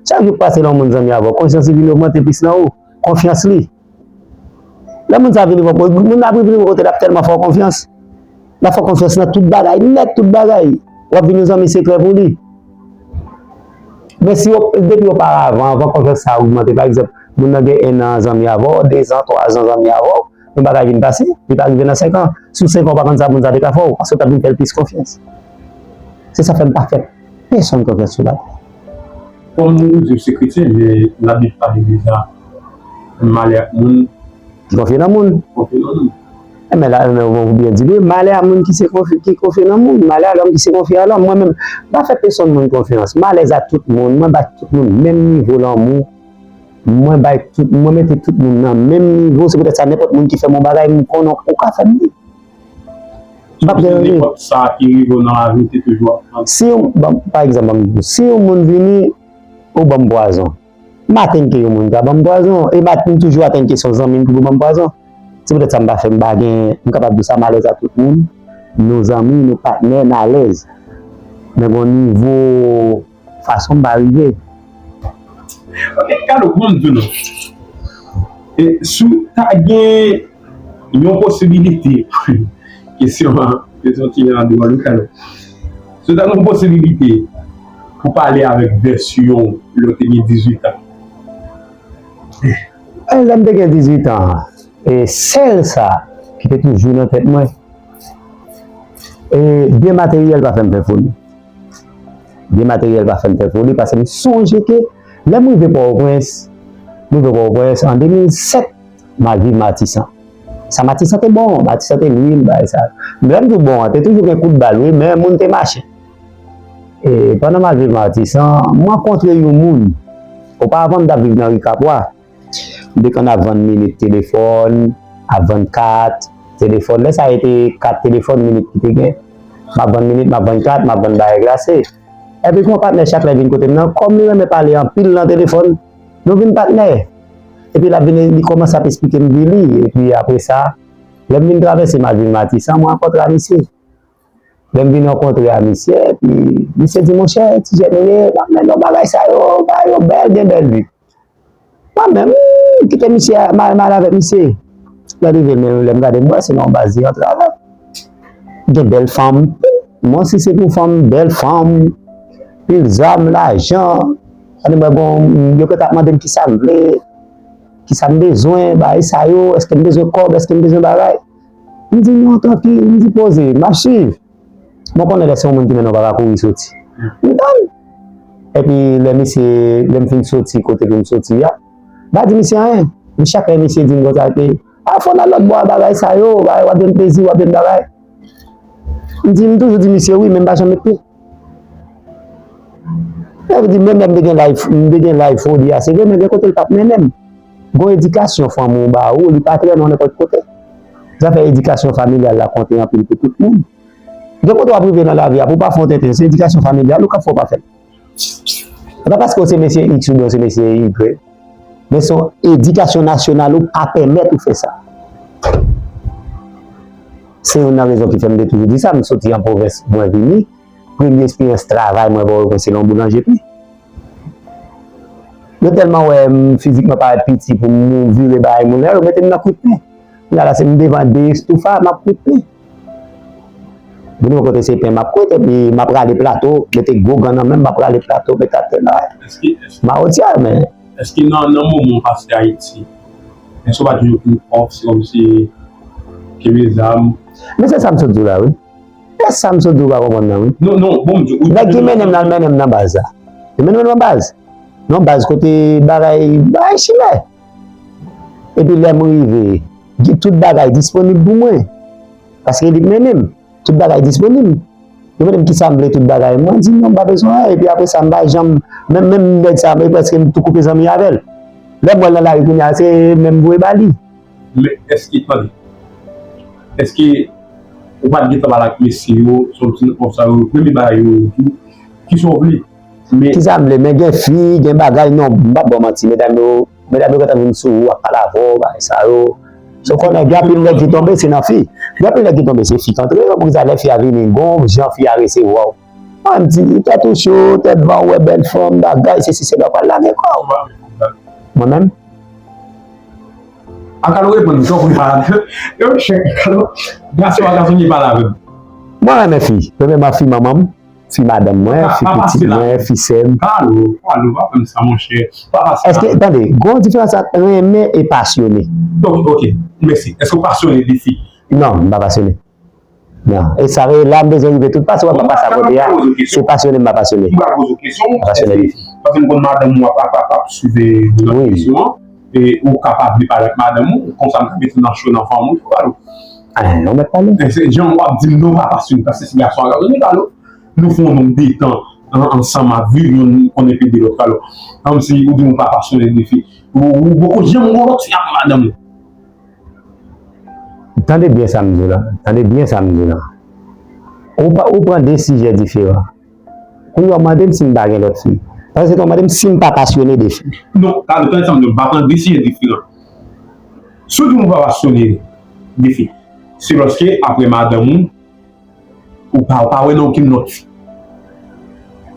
Chak jou k pase lè yon moun zanmi avè w, konfyans li vin ogmante plis nan ou. Konfyans li. Lè moun sa vini bò kote, moun nan ap vini bò kote l ap tèlman fè w konfyans. L ap fè w konfyans nan tout bagay, nèt tout bagay. W ap vin yon zanmi sekrè pou li. Men si yo, depi oparavan, anvan konfyans sa a ogmante, pa egzanp, moun nan gen en an zanmi avè w, dezan, twazan zanmi avè w, yon bagay vin pase, li pa rive nan senk an. Sou senk an, ou pa konn sa moun sa te ka fè w, paske w t ap vin fè l plis konfyans. Se sa fè m pa fè pèsonn konfyans sou latè. Kòm nou di w se kretyen, men Labib pale deja malè ak moun ki konfye nan moun. Konfye nan moun. Enben, la, enben, ou byen di li, malè a moun ki se konfye, ki konfye nan moun, malè a lòm ki se konfye a lòm. Mwen menm, m pa fè pèsonn moun konfyans. M alèz a tout moun, mwen ba tout moun menm nivo lanmou. Mwen bay tout, mwen mete tout moun nan menm nivo, se poutèt sa nenpòt moun ki fè m yon bagay, m konnen ou ka fè m li. M p ap deranje. Nenpòt sa ki rive w nan lavi, w te toujou ap pran. Si yon, bon, pa egzanp, ban m di w, si yon moun vini, ou ban m pwazon. M atann ke yon moun ka ban m pwazon, e m at-, m toujou atann ke se yon zanmi m ki pou ban m pwazon. Se poutèt sa m pa fè, m pa gen, m kapab di sa, m alèz a tout moun, nou zanmi, nou patnè, n alèz. Men gen yon nivo fason m pa rive. Ok, Carlo, kòman m di w non? E si w ta gen yon posibilite, kesyon an, kesyon ti jan an dwòl, wi, Carlo. Si w ta gen yon posibilite pou pale avèk vèsyon w lè w te gen dizuit an. E lè m te gen dizuit an, e sèl sa ki te toujou nan tèt mwen, e byen materyèl pa fè m fè foli. Byen materyèl pa fè m fè foli, paske m sonje ke lè m rive Pòtoprens, m rive Pòtoprens an de mil sèt, m al viv Matisan. Sa Matisan te bon, Matisan te lwil, bagay sa. Lè m di w bon an, te toujou gen kout bal, wi, men moun te mache. E pandan m al viv Matisan, m rankontre yon moun. Oparavan, m t ap viv nan ri Kapwa. M te konn ap vann minit telefòn, ap vann kat telefòn. Lè sa a, se te kat telefòn minit ki te gen. M ap vann minit, m ap vann kat, m ap vann bagay glase. Epi gen yon patnè chak lè vin kote m nan, kòm li renmen pale anpil nan telefòn, nou vin patnè. Epi l ap vin, li kòmanse ap esplike m vi li. Epi apre sa, lè m vin travèse m al vin Matisan, mwen rankontre a misye. Lè m vin rankontre a misye, epi misye di, "Monchè, Ti Jèn ou ye?" M ap mande w bagay sa yo, bagay yo bèl, gen bèl vi. Mwen menm, m kite misye a, m al, m al avèk misye. Lè rive, men lè m gade m wè se nan yon baz li antre avè m. gen bèl fanm. Mwen, si se pou fanm, bèl fanm, pil zam, lajan. Ann mwen, bon, yo pèt ap mande m kisa m vle, kisa m bezwen, bagay sa yo, èske m bezwen kòb, èske m bezwen bagay. M di, "Non, trankil," m di, "Poze, m ap swiv." Mwen konnen lè se yon moun ki mennen w pa ka kouri soti. M tann. Epi lè misye, lè m fin soti kote pou m soti a, m pa di misye anyen. M chak lè misye di m konsa ke, "A, fò n al lòt bò a bagay sa yo, bagay, w ap jwenn plezi, w ap jwenn bagay." M di, m toujou di misye wi, men m pa janm met pye. Sa vle di, menm lè m te gen live, m te gen live foli a, se vre, men gen kote l t ap mennen m. Gon edikasyon fanmi w ba ou, li pa trennen w nenpòt kote. Zafè edikasyon familyal la konte anpil pou tout moun. Gen kote w ap rive nan lavi a, pou w pa fè yon tenten, se edikasyon familyal ou k ap fè w pa fè l. Se pa paske w se mesye X oubyen w se mesye Y, men se yon edikasyon nasyonal ou pa pèmèt ou fè sa. Se youn nan rezon ki fè m te toujou di sa, m soti an pwovens, mwen vini, premye esperyans travay mwen pa w se nan boulanje pi. Yo tèlman wè m fizikman parèt piti pou m vire bagay moun, lè yo mete m nan kout pen. Kounye a la, se m devan de estoufa, m ap kout pen. Moun yo kote se pen m ap kout, epi m ap rale plato, mete gwo gan nan men m, m ap rale plato, mete atè la. Èske, èske, Mawotyal, men. Èske nan, nan moman w pase Ayiti, èske w pa toujou pran kòb, se kòmsi kenbe zam? Men se sa m sot di w la, wi. E sa m sot di w pa konprann nan, wi. Non, non, bon, m di, ou nèg ki mennen m nan, l mennen m nan baz la. Li mennen m nan baz. Nan baz kote bagay, bagay chimè. Epi lè m rive, di tout bagay disponib pou mwen. Paske li k mennen m. Tout bagay disponib. Li mande m kisa m vle tout bagay. Mwen di non, m pa bezwen anyen. Epi apre sa, m pa janm, menm, menm nèg sa, e prèske m tou koupe zanmi avè l. Lè m wè l nan lari kounye a, se menm voye ba li. Men èske, tande, èske ou pa t gentan pale ak mesye yo, sòti nan kòb sa yo, premye bagay yo, tou, kisa w vle? Men kisa m vle? Men gen fi, gen bagay, non, m p ap ba w manti, medam yo, medam yo gentan vin sou ou, ap pale avè w, bagay sa yo. So, konnen, gen anpil nèg ki tonbe, se nan fi. Gen anpil nèg ki tonbe, se fi k antre yo, poukisa lè fi a vini, gon jan fi a resevwa w. Mwen, m di, tèt ou cho, tèt van, ou wè bèl fanm, bagay, se si, se la, w pral lage kò w. Mwen menm? A, Kalo, reponn m, tanpri, pa. Yo, chèk, Kalo, gason a gason, li pale avè m. Mwen renmen fi. Premyèman, fi manman m, fi madanm mwen, fi pitit mwen, fi sè m. Kalo, Kalo, pa fè m sa, monchè. Pa pase. Èske, tande, gon diferans ant renmen e pasyone. Ok, ok, mèsi. Èske w pasyone de fi? Non, m pa pasyone. Non. E sa, e la, m bezwen rive tout pase, w ap pase akote a. Se pasyone, m pa pasyone. M pral poze w kesyon. M pa pasyone de fi. Paske m konn madanm ou ap, ap, ap, ap swive nan kesyon an. E ou ka pa vle pale ak madanm ou, konsa m ka mete nan cho nan fanm ou, ou pale. Ah, ou mèt pale. E se jan w ap di m non, pa pasyone, paske se gason a gason, Kalo. Nou fè yon nonb de tan an, ansanm ap viv, youn konnen pede lòt, Kalo. Kòmsi ou di m ou pa pasyone de fi. Ou, ou poko janm gon lòt fi apre madanm ou. Tande byen sa m di w la. Tande byen sa m di w la. Ou pa, ou pran de sijè diferan. Kounye a w mande m si m pa gen lòt fi. Pandan se tan w mande m si m pa pasyone de fi. Non, tande, tande sa m di w, m pa pran de sijè diferan. Si w di m ou pa pasyone de fi, se paske apre madanm ou, ou pa, ou pa wè nan okenn lòt fi.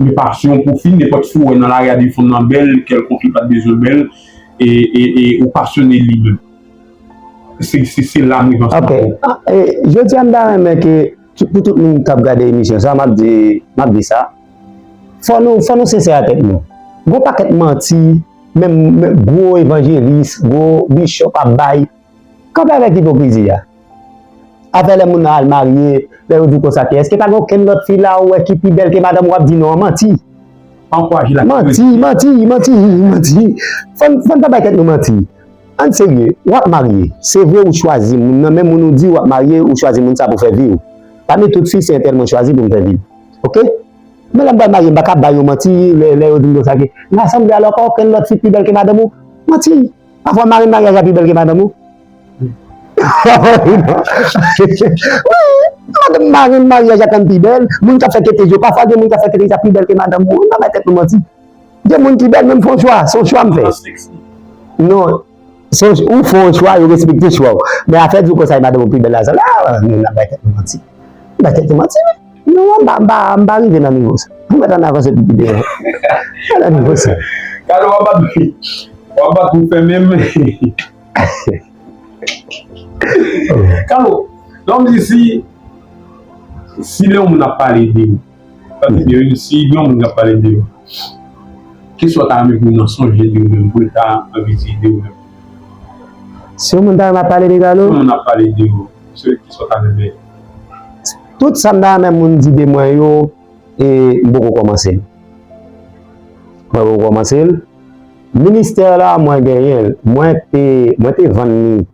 Men pasyon pou fi, nenpòt fi w wè nan lari a, depi fanm nan bèl, kèlkonk li pa t bezwen bèl, e, e, e ou pasyone li menm. Se, se, se la m rive ansanm avè w. Ok. Ah, e, jodi a m ta renmen ke, pou tout moun k ap gade emisyon sa, m ap di, m ap di sa. Fò nou, fò nou sensè ak tèt nou. Gon pakèt manti, menm, menm gwo evanjelis, gwo bishop ap bay. Kanpe avèk ipokrizi a. Afè lè moun nan al marye, lè yo di w konsa ke, èske pa gen okenn lòt fi la ou wè ki pi bèl ke madanm ou, w ap di non, manti. Pa ankouraje la. Manti, manti, manti, manti. Fò n, fò n pa bay tèt nou manti. Ann serye, w ap marye. Se vre ou chwazi moun nan, men moun ou di w ap marye, ou chwazi moun sa pou fè vi w. Pami tout fi, se entèl mwen chwazi pou m fè vi m. Oke? Men lè m pral marye, m pa ka bay yo manti, lè, lè yo di m konsa ke, "N a sanble alò pa okenn lòt fi pi bèl ke madanm ou." Manti. Pafwa marenn maryaj la pi bèl ke madanm ou. Wi, madanm marenn maryaj la konn pi bèl, moun k ap fè ketej yo, pafwa gen moun k ap fè ketej la pi bèl ke madanm ou. Wi, n pa bay tèt nou manti. Gen moun ki bèl, men m fè yon chwa, se yon chwa m fè. Non, se yon, ou fè yon chwa, yo respekte chwa w. Men afè di w konsa, madanm ou pi bèl la, sa la, nou, n ap bay tèt nou manti. M pa tèt manti, wi. Non, m pa, m pa, m pa rive nan nivo sa. Pou mèt ann avanse pi devan. Pa nan nivo sa. Kalo, w ap bat, w ap bat pou fè menm. Kalo, lè w di si, Si lè yon moun ap pale de ou, pa de yo, si gen yon moun k ap pale de ou, kisa w ta renmen pou moun nan sonje de ou menm, pou l ta anvi di de ou menm? Si yon moun ta renmen ap pale de Carlo? Si yon moun ap pale de ou, se kisa w ta renmen? Tout sa m ta renmen moun di de mwen yo, e m poko kòmanse l. Mwen poko kòmanse l. Ministè la, mwen genyen l. Mwen te, mwen te vann li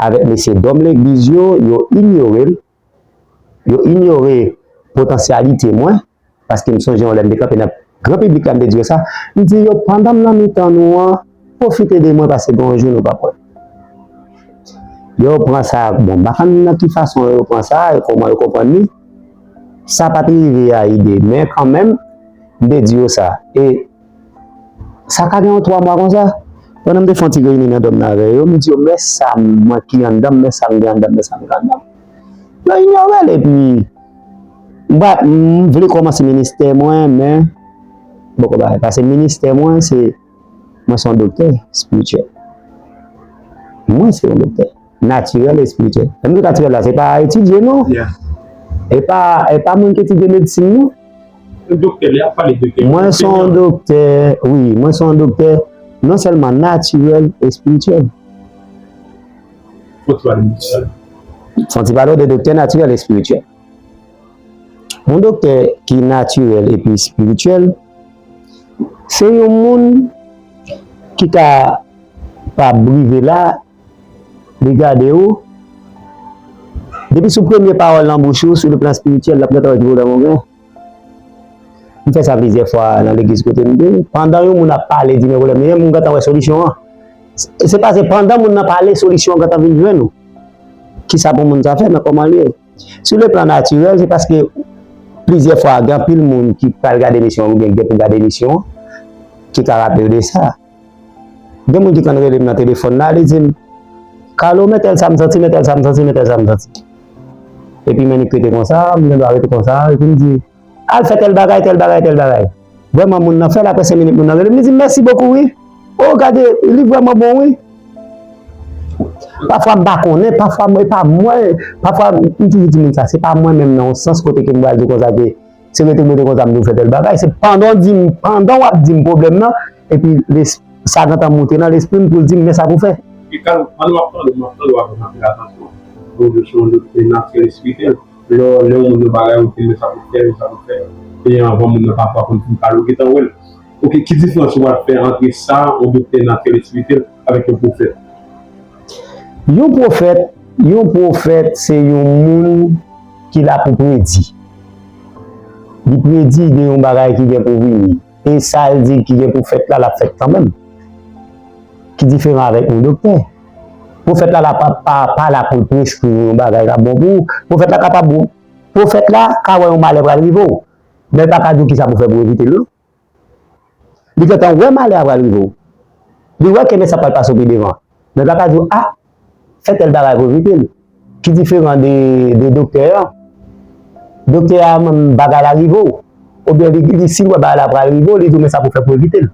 avèk mesye dòm legliz yo, yo inyore l. Yo inyore potansyalite mwen, paske m sonje yon lè m te kanpe nan gran piblik la, m te di yo sa. M di yo, pandan m nan mitan nou an, pwofite de mwen, paske gen yon jou nou p ap wè. Yo pran sa, bon, m pa konn nan ki fason yo pran sa, e kòman yo konprann li. Sa pa t rive a ide, men kanmenm, m te di yo sa. E sa ka gen yon twa mwa konsa. Pandan m te fè yon ti reyini nan dòm nan avè yo, m di yo, men sa mwen ki anndan m, men sa m gen anndan m, men sa m gen anndan m. Yo inyore l, epi m pa, m vle kòmanse ministè mwen, men m poko bay. Paske ministè mwen, se, mwen se yon doktè espirityèl. Mwen se yon doktè natirèl e espirityèl. Lè m di natirèl la, se pa etidye, non. Yeah. E pa, e pa moun ki etidye medsin, non. Yon doktè, lè y ap pale doktè, mwen se yon doktè, wi, mwen se yon doktè non sèlman natirèl, espirityèl. Fò ti pale de sa. Fò ti pale de doktè natirèl, espirityèl. Yon doktè ki natirèl epi espirityèl, se yon moun ki ka pa rive la, li gade w. Depi sou premye pawòl nan bouch ou, sou le plan espirityèl, l ap gentan wè ki pwoblèm ou gen. M fè sa plizyè fwa nan legliz kote m te. Pandan yon moun ap pale, di men pwoblèm li ye, m gentan wè solisyon an. Se, se pa se pandan moun nan pale, solisyon an gentan vin jwenn ou. Kisa pou moun sa fè, men kòman li ye? Sou le plan natirèl, se paske plizyè fwa, gen anpil moun ki pral gade emisyon an, oubyen gen pou gade emisyon an, ki ka raple yo de sa. Gen moun ki konn rele m nan telefòn la, li di m, Carlo, men tèl sa m santi, men tèl sa m santi, men tèl sa m santi. Epi men li rete konsa, m gen dwa rete konsa, epi m di, al fè tèl bagay, tèl bagay, tèl bagay. Vrèman, moun nan fè l, apre senk minit, moun nan rele m, li di m, mèsi bokou, wi. O, gade, li vrèman bon, wi. Pafwa m pa konnen, pafwa mwen, e pa mwen, pafwa m toujou di moun sa, se pa mwen menm nan yon sans kote ke m pral di w konsa ke se rete m rete konsa m di w fè tèl bagay. Se pandan w di m, pandan w ap di m pwoblèm nan, epi les-, sa gentan moute nan lespri m pou l di m, men sa pou fè. E Carlo, pandan w ap pale, m ap tande w avèk anpil atansyon. Ou se yon doktè natirèl espirityèl. Lè, lè yon moun nan bagay, ou di l men sa pou fè, men sa pou fè. E anvan moun nan pafwa konn fin pale, ou gentan wè l. Oke, ki diferans ou pral fè ant sa, yon doktè natirèl espirityèl, avèk yon pwofèt? Yon pwofèt, yon pwofèt se yon moun ki la pou predi. Li predi de yon bagay ki gen pou vini. E sa l di ki gen pou fèt la, l ap fèt kanmenm. Ki diferan avèk yon doktè. Pwofèt la, la pa, pa, pa la pou l preskri yon bagay k ap bon pou ou. Pwofèt la kapab, pwofèt la ka wè yon malè pral rive w. Men l pa ka di w kisa pou fè pou evite l, non. Li gentan wè malè a pral rive w. Li wè kenbe sa pral pase w pi devan. Men l pa ka di w, a, fè tèl bagay pou evite l. Ki diferan de, de doktè an. Doktè a menm bagay la rive w. Oubyen li, li, si l wè bagay la pral rive w, li di w men sa pou fè pou evite l.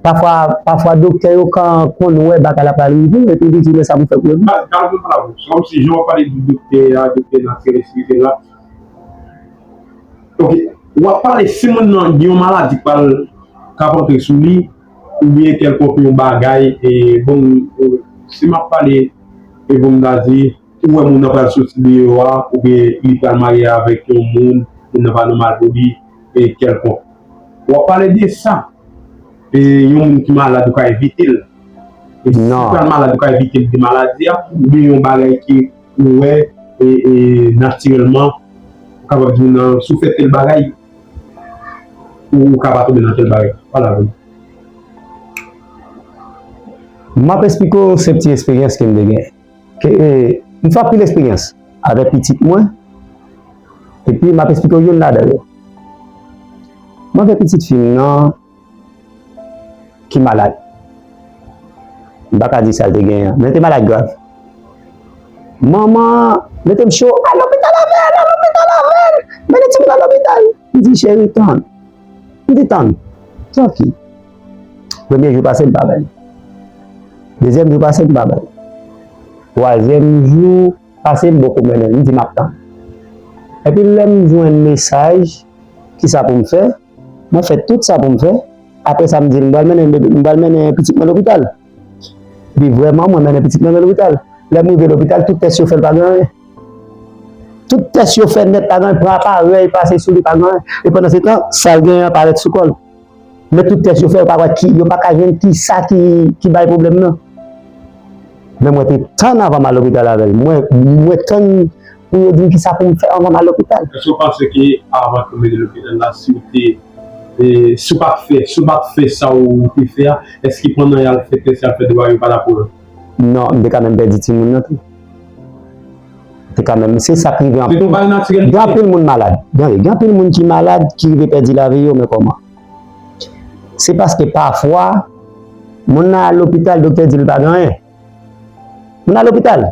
Pafwa, pafwa doktè yo ka konn wè bagay la pral rive w, epi li di w men sa pou fè pou evite l. Ba, ba, ba, ba, se kòmsi jan w ap pale de doktè a, doktè natirèl espirityèl la, Ok. W ap pale, si moun nan gen yon maladi k pral, k ap antre sou li, oubyen kèlkonk yon bagay, e bon, e, si m ap pale, e bon, m ta di, ou wè moun nan pral soti deyò a, oubyen li pral marye avèk yon moun, moun nan pa nòmal pou li, e kèlkonk. W ap pale de sa. E yon moun ki malad, ou ka evite l. E si li pral malad, ou ka evite l de maladi a, oubyen yon bagay ke ou wè, e, e, natirèlman, ou kapab di, non, si w fè tèl bagay, ou, ou ka pa tonbe nan tèl bagay. Pale avè m. M ap esplike w se ti eksperyans ke m te gen. Ke, e, m fè anpil eksperyans avèk pitit mwen, epi m ap esplike w youn ladan yo. Mwen gen pitit fi m nan, ki malad. M pa ka di sa l te genyen an, men l te malad grav. Manman mete m cho, al lopital avè l, al lopital avè l, mennen timoun nan lopital. M di, cheri, tann. M di, tann. Trankil. Premye jou pase, m pa bay. Dezyèm jou pase, m pa bay. Twazyèm jou, pase m poko mennen l, m di m ap tann. Epi lè m jwenn mesaj, kisa pou m fè, mwen fè tout sa pou m fè. Apre sa, m di l, m pral mennen, m pral mennen pitit mwen lopital. Epi vrèman, mwen mennen pitit mwen lopital. Lè m rive lopital, tout tès yo fè, l pa gen anyen. Tout tès yo fè nèt, pa gen anyen, pran aparèy, pase sou li, pa gen anyen. E pandan se tan, sa l genyen an parèt sou kò l. Men tout tès yo fè, yo pa wè ki, yo pa ka jwenn kisa ki, ki bay pwoblèm nan. Men mwen te tann anvan m al lopital avè l. Mwen, mwen tann pou yo di m kisa pou m fè anvan m al lopital. Èske w panse ke avan ke w mennen lopital la, si w te, e, si w pa t fè, si w pa t fè sa w te fè a, èske pandan y al fè tès, y al fè dwa, yo pa t ap wè w? Non, m te ka menm pèdi timoun nan tou. M te ka menm, se sa k rive anpil. Gen anpil moun malad. Gen, gen anpil moun ki malad, ki rive pèdi lavi yo, men kòman? Se paske pafwa, moun nan al lopital, doktè di l pa gen anyen. Moun nan al lopital,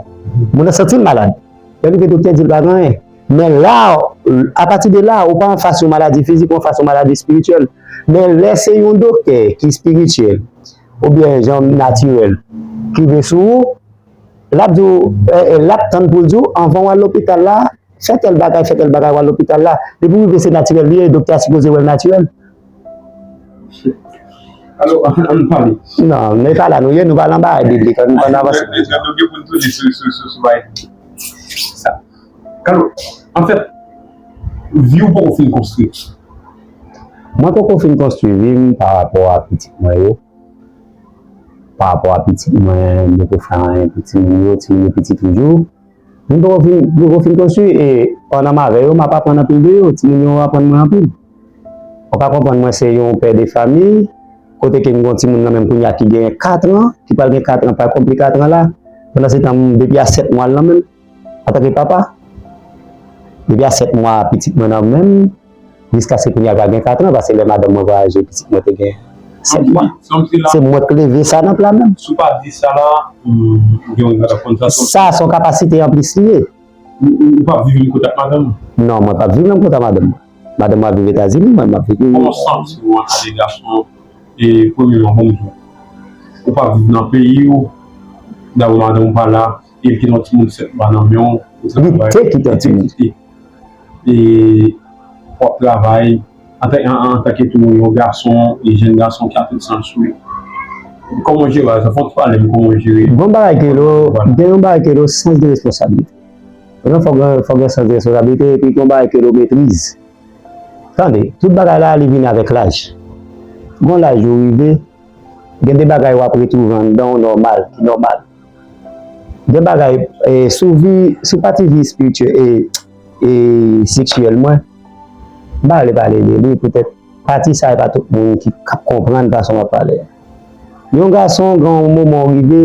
moun nan santi l malad. Lè l rive, doktè di l pa gen anyen. Men la, apati de la, ou pa anfas yon maladi fizik, ou anfas yon maladi espirityèl. Men lè se yon doktè ki espirityèl, oubyen jan natirèl, ki rive sou ou, l ap di w, eh, eh, l ap tann pou l di w, anvan w al lopital la, fè tèl bagay, fè tèl bagay, w al lopital la. Depi w rive, se natirèl li ye, doktè a sipoze wè l natirèl. Alò, ann, ann pale. Non, men pa la nou ye, nou pale anba biblik, ann, ann avanse. Gen pou n tounen sou, sou, sou, sou bagay sa. Alò, anfèt, vi w poko fin konstwi. Mwen poko fin konstwi vi m pa rapò a pitit mwen yo. Pa rapò a pitit mwen, m poko fè anyen pou timoun yo, timoun yo piti toujou. M poko fin, m poko fin konstwi, e pandan m avè yo, m ap aprann anpil de yo. Timoun yo aprann mwen anpil. Ou ka konprann, mwen se yon pè de famiy, kote ke m gen yon timoun nan menm kounye a ki gen kat an, ki pral gen kat an, pral konpli kat an la. Pandan se tan, m depi a sèt mwa l nan menm, antanke papa. Depi a sèt mwa pitit mwen nan menm, jiskaske kounye a pral gen kat an, paske lè madanm mwen vwayaje, pitit mwen te gen sèt mwa. Se mwen k leve sa nan pla menm. Si w pa di sa la, m, gen yon grenn konn sa. Sa se yon kapasite anplis li ye. Ou, ou, ou p ap viv menm kote ak madanm ou? Non, mwen p ap viv menm kote ak madanm mwen. Madanm mwen ap viv Etazini, mwen m ap viv. Kòman w santi w antanke gason, e premyèman, bon, m di w, ou p ap viv nan peyi w, dabò madanm ou pa la, e l kite yon timoun sèt mwa nan men w, ou travay, li te kite yon timoun. E w ap travay, antan, an, antanke tou yon gason, e jèn gason ki ap tout san sou li. Kòman w jere sa? Fò w pale m kòman w jere. Gon bagay ke lo, gen yon bagay ke lo sans de responsabilite. Fò gen, fò gen sans de responsabilite, epi gon bagay ke lo metriz. Tande, tout bagay la, li vin avèk laj. Gon laj ou rive, gen de bagay w ap retwouve anndan w nòmal, ki nòmal. Gen bagay, e, sou vi, sou pati vi espirityèl e, e seksyèl mwen, m pa vle pale de li, poutèt pati sa, e pa tout moun ki k ap konprann fason m ap pale a. Yon gason, gen yon moman w rive,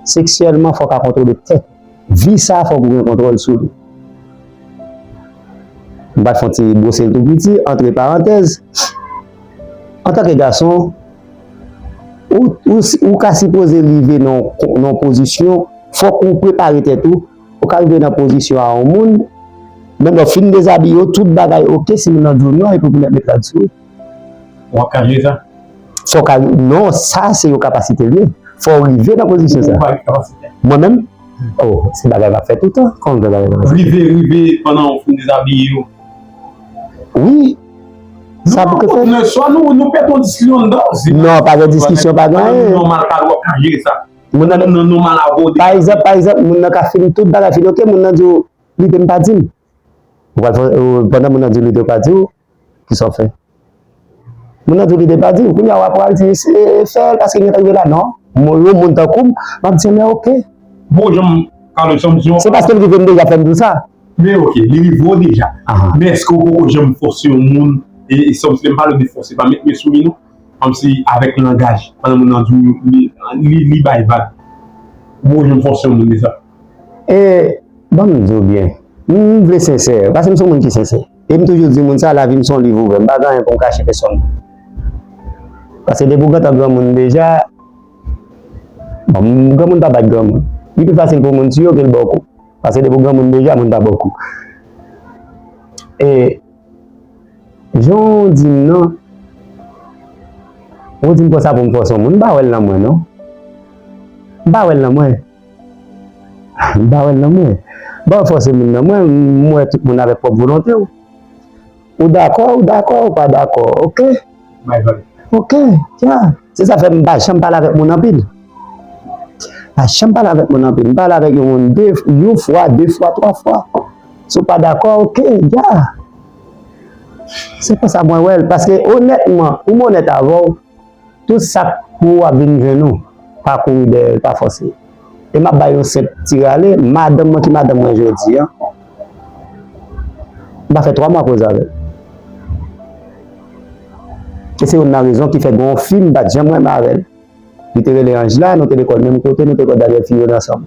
seksyèlman, fò w ka kontwole tèt. Vi sa, fòk ou gen kontwòl sou li. M pral fè yon ti bwose l tou piti, antre parantèz. Antanke gason, ou, ou, ou ka sipoze rive nan, nan yon pozisyon, fòk ou prepare tèt ou, ou ka rive nan pozisyon a yon moun, menm lè w fin dezabiye w, tout bagay oke, si moun nan di w non, epi w pou mèt met rad sou ou. W ap ka jere sa? Fò w ka, non, sa se yon kapasite l ye. Fò w rive nan pozisyon sa. Ou pa gen kapasite. Mwen menm? Oh, se bagay m ap fè toutan. Kòman m fè bagay m ap fè? Rive, rive pandan w fin dezabiye yo. Wi. Sa pou ke fè. Lè swa nou, nou pèdi yon diskisyon anndan. Non, pa gen diskisyon, pa gen anyen. Nòmal, pa w ap ka jere sa. Moun nan, non, nòmal avè w. Pa egzanp, pa egzanp, moun nan ka fin tout bagay fin oke, moun nan di w, li te m pa di m. Ou pral fè, ou, pandan moun nan di w li te pa di w, kisa w fè? Moun nan di w li te pa di w, kounye a w ap pral di, se fè l paske l gentan rive la, non. Moun, yon moun tankou m, m ap di, men oke. Bon, jan m, Carlos, jan m di w. Se paske l rive m deja fè m di w sa. Men oke, li rive w deja. Aha. Men èske w poko janm fòse yon moun, e, e sa m pale de fòse, pa met men sou li, non. Kòmsi avèk langaj, pandan moun nan di w li, li, li bay vag. Ou poko janm fòse yon moun de sa. E, ban m di w byen, m, m vle sensè, paske m se yon moun ki sensè. E m toujou di moun sa, lavi m se yon liv ouvè, m pa gen anyen pou m kache pèsonn. Paske depi w gentan granmoun deja, bon, m, granmoun pa bat granmoun. Li pi fasil pou moun tiye w ke l ba w kou. Paske depi w granmoun deja, moun pa ba w kou. E, jan w di m nan, ou di m konsa pou m fòse yon moun, m pa wè l nan mwen, non. M pa wè l nan mwen. M pa wè l nan mwen. Ban fòse moun nan. Mwen, m wè tout moun avèk pwòp volonte w. Ou dakò, ou dakò, ou pa dakò. Oke? Bay valè. Oke, ya. Se sa fè m pa janm pale avèk moun anpil. Pa janm pale avèk moun anpil. M pale avèk yon moun de, yon fwa, de fwa, twa fwa. Si w pa dakò, oke, ya. Se konsa mwen wè l. Paske onètman, pou m onèt avè w, tout sa k pou w ap vin jwenn ou, pa kouri dèyè l, pa fòse. E m ap bay yon senp ti rale, madanm mwen ki madanm mwen jodi a, m pa fè twa mwa koze avè l. E se youn nan rezon ki fè gen yon fi m pa t janm renmen avè l. Li te rele Anjla, nou te lekòl menm kote, nou te lekòl Daniel Fillon ansanm.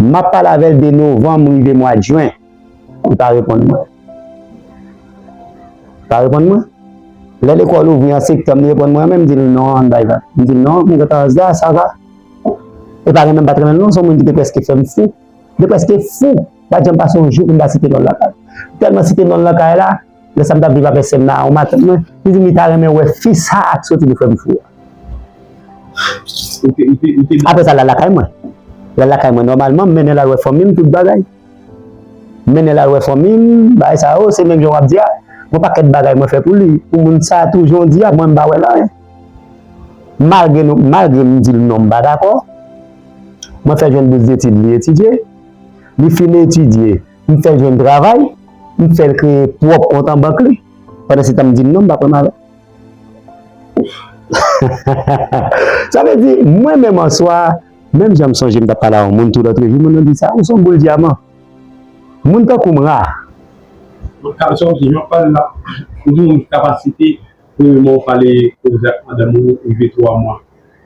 M ap pale avè l de novanm rive mwa jen, li pa reponn mwen. Li pa reponn mwen. Lè lekòl ouvri an septanm, li reponn mwen, men m di l non, ann bay vag. M di l non, m gentan Anjla, sa va? E pa renmen m pa t renmen l non, se yon moun ki te prèske fè m fou. Li te prèske fou. Pa t janm pase yon jou pou m pa site non l lakay. M tèlman site non l lakay la, lè sa m t ap viv avèk sè m nan, yon matant mwen, li di m li ta renmen wè fi sa a k soti pou fè m fou a. Ou te, ou te, ou te... Apre sa, l al lakay mwen. L al lakay mwen nòmalman, m mennen l al wè fanmi m, tout bagay. M mennen l al wè fanmi m, bagay sa yo, se menm jan w ap di a. Yon pakèt bagay mwen fè pou li. Pou moun sa a tou, jan w di a, mwen m pa wè l anyen. Malgre nou, malgre m di l non, m pa dakò. Mwen fè l jwenn bous detid, li etidye. Li fin etidye, m fè l jwenn travay, m fè l kreye pwòp kont an bank li. Pandan se tan m di l non, m pa pran m avè l. Sa vle di, mwen menm an swa, menm jan m sonje m t ap pale a yon moun tou lòt jou, moun nan di sa, ou se yon boul dyaman. Moun tankou m ra. Donk, sa vle di, jan w pale la, ou gen yon kapasite, premyèman, ou pale koze ak madanm ou, rive twa mwa.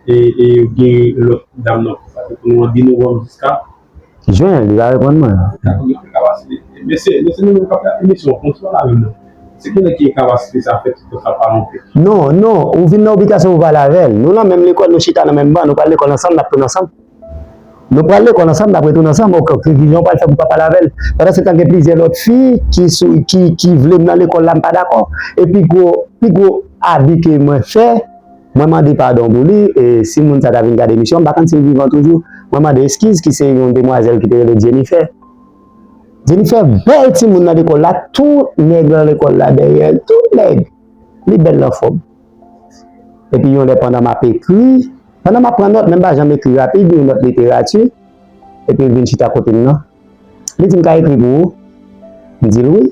E, e gen lòt dam nan, paske pou nou an de novanm jiska jen, li pa reponn mwen. Mesye, mesye, nou menm k ap fè emisyon an, kontinye pale avè m non. Se kilè ki gen kapasite sa fè tout sa pa anpe? Non, non, ou vin nan oblikasyon pou pale avè l. Nou nan menm lekòl, nou chita nan menm ban, nou pral lekòl ansanm, n ap tounen ansanm. Nou pral lekòl ansanm, n ap retounen ansanm. Oke, oke, kijan w pral fè pou pa pale avè l? Pandan se tan, gen plizyè lòt fi ki sou, ki, ki vle m nan lekòl la, m pa dakò. E pi gwo, pi gwo abi ke mwen fè, mwen mande padon pou li, e si moun sa ta vin gade emisyon an, m pa konn si l vivan toujou. Mwen mande eskiz, ki se yon demwazèl ki te rele Jennifer. Jennifer, bèl timoun nan lekòl la, tout nèg nan lekòl la dèyè l, tout nèg. Li bèl anfòm. Epi yon lè pandan m ap ekri, pandan m ap pran nòt, men m pa janm ekri rapid, yon nòt literati, epi l vin chita kote m nan. Li di m ka ekri pou ou? M di l wi.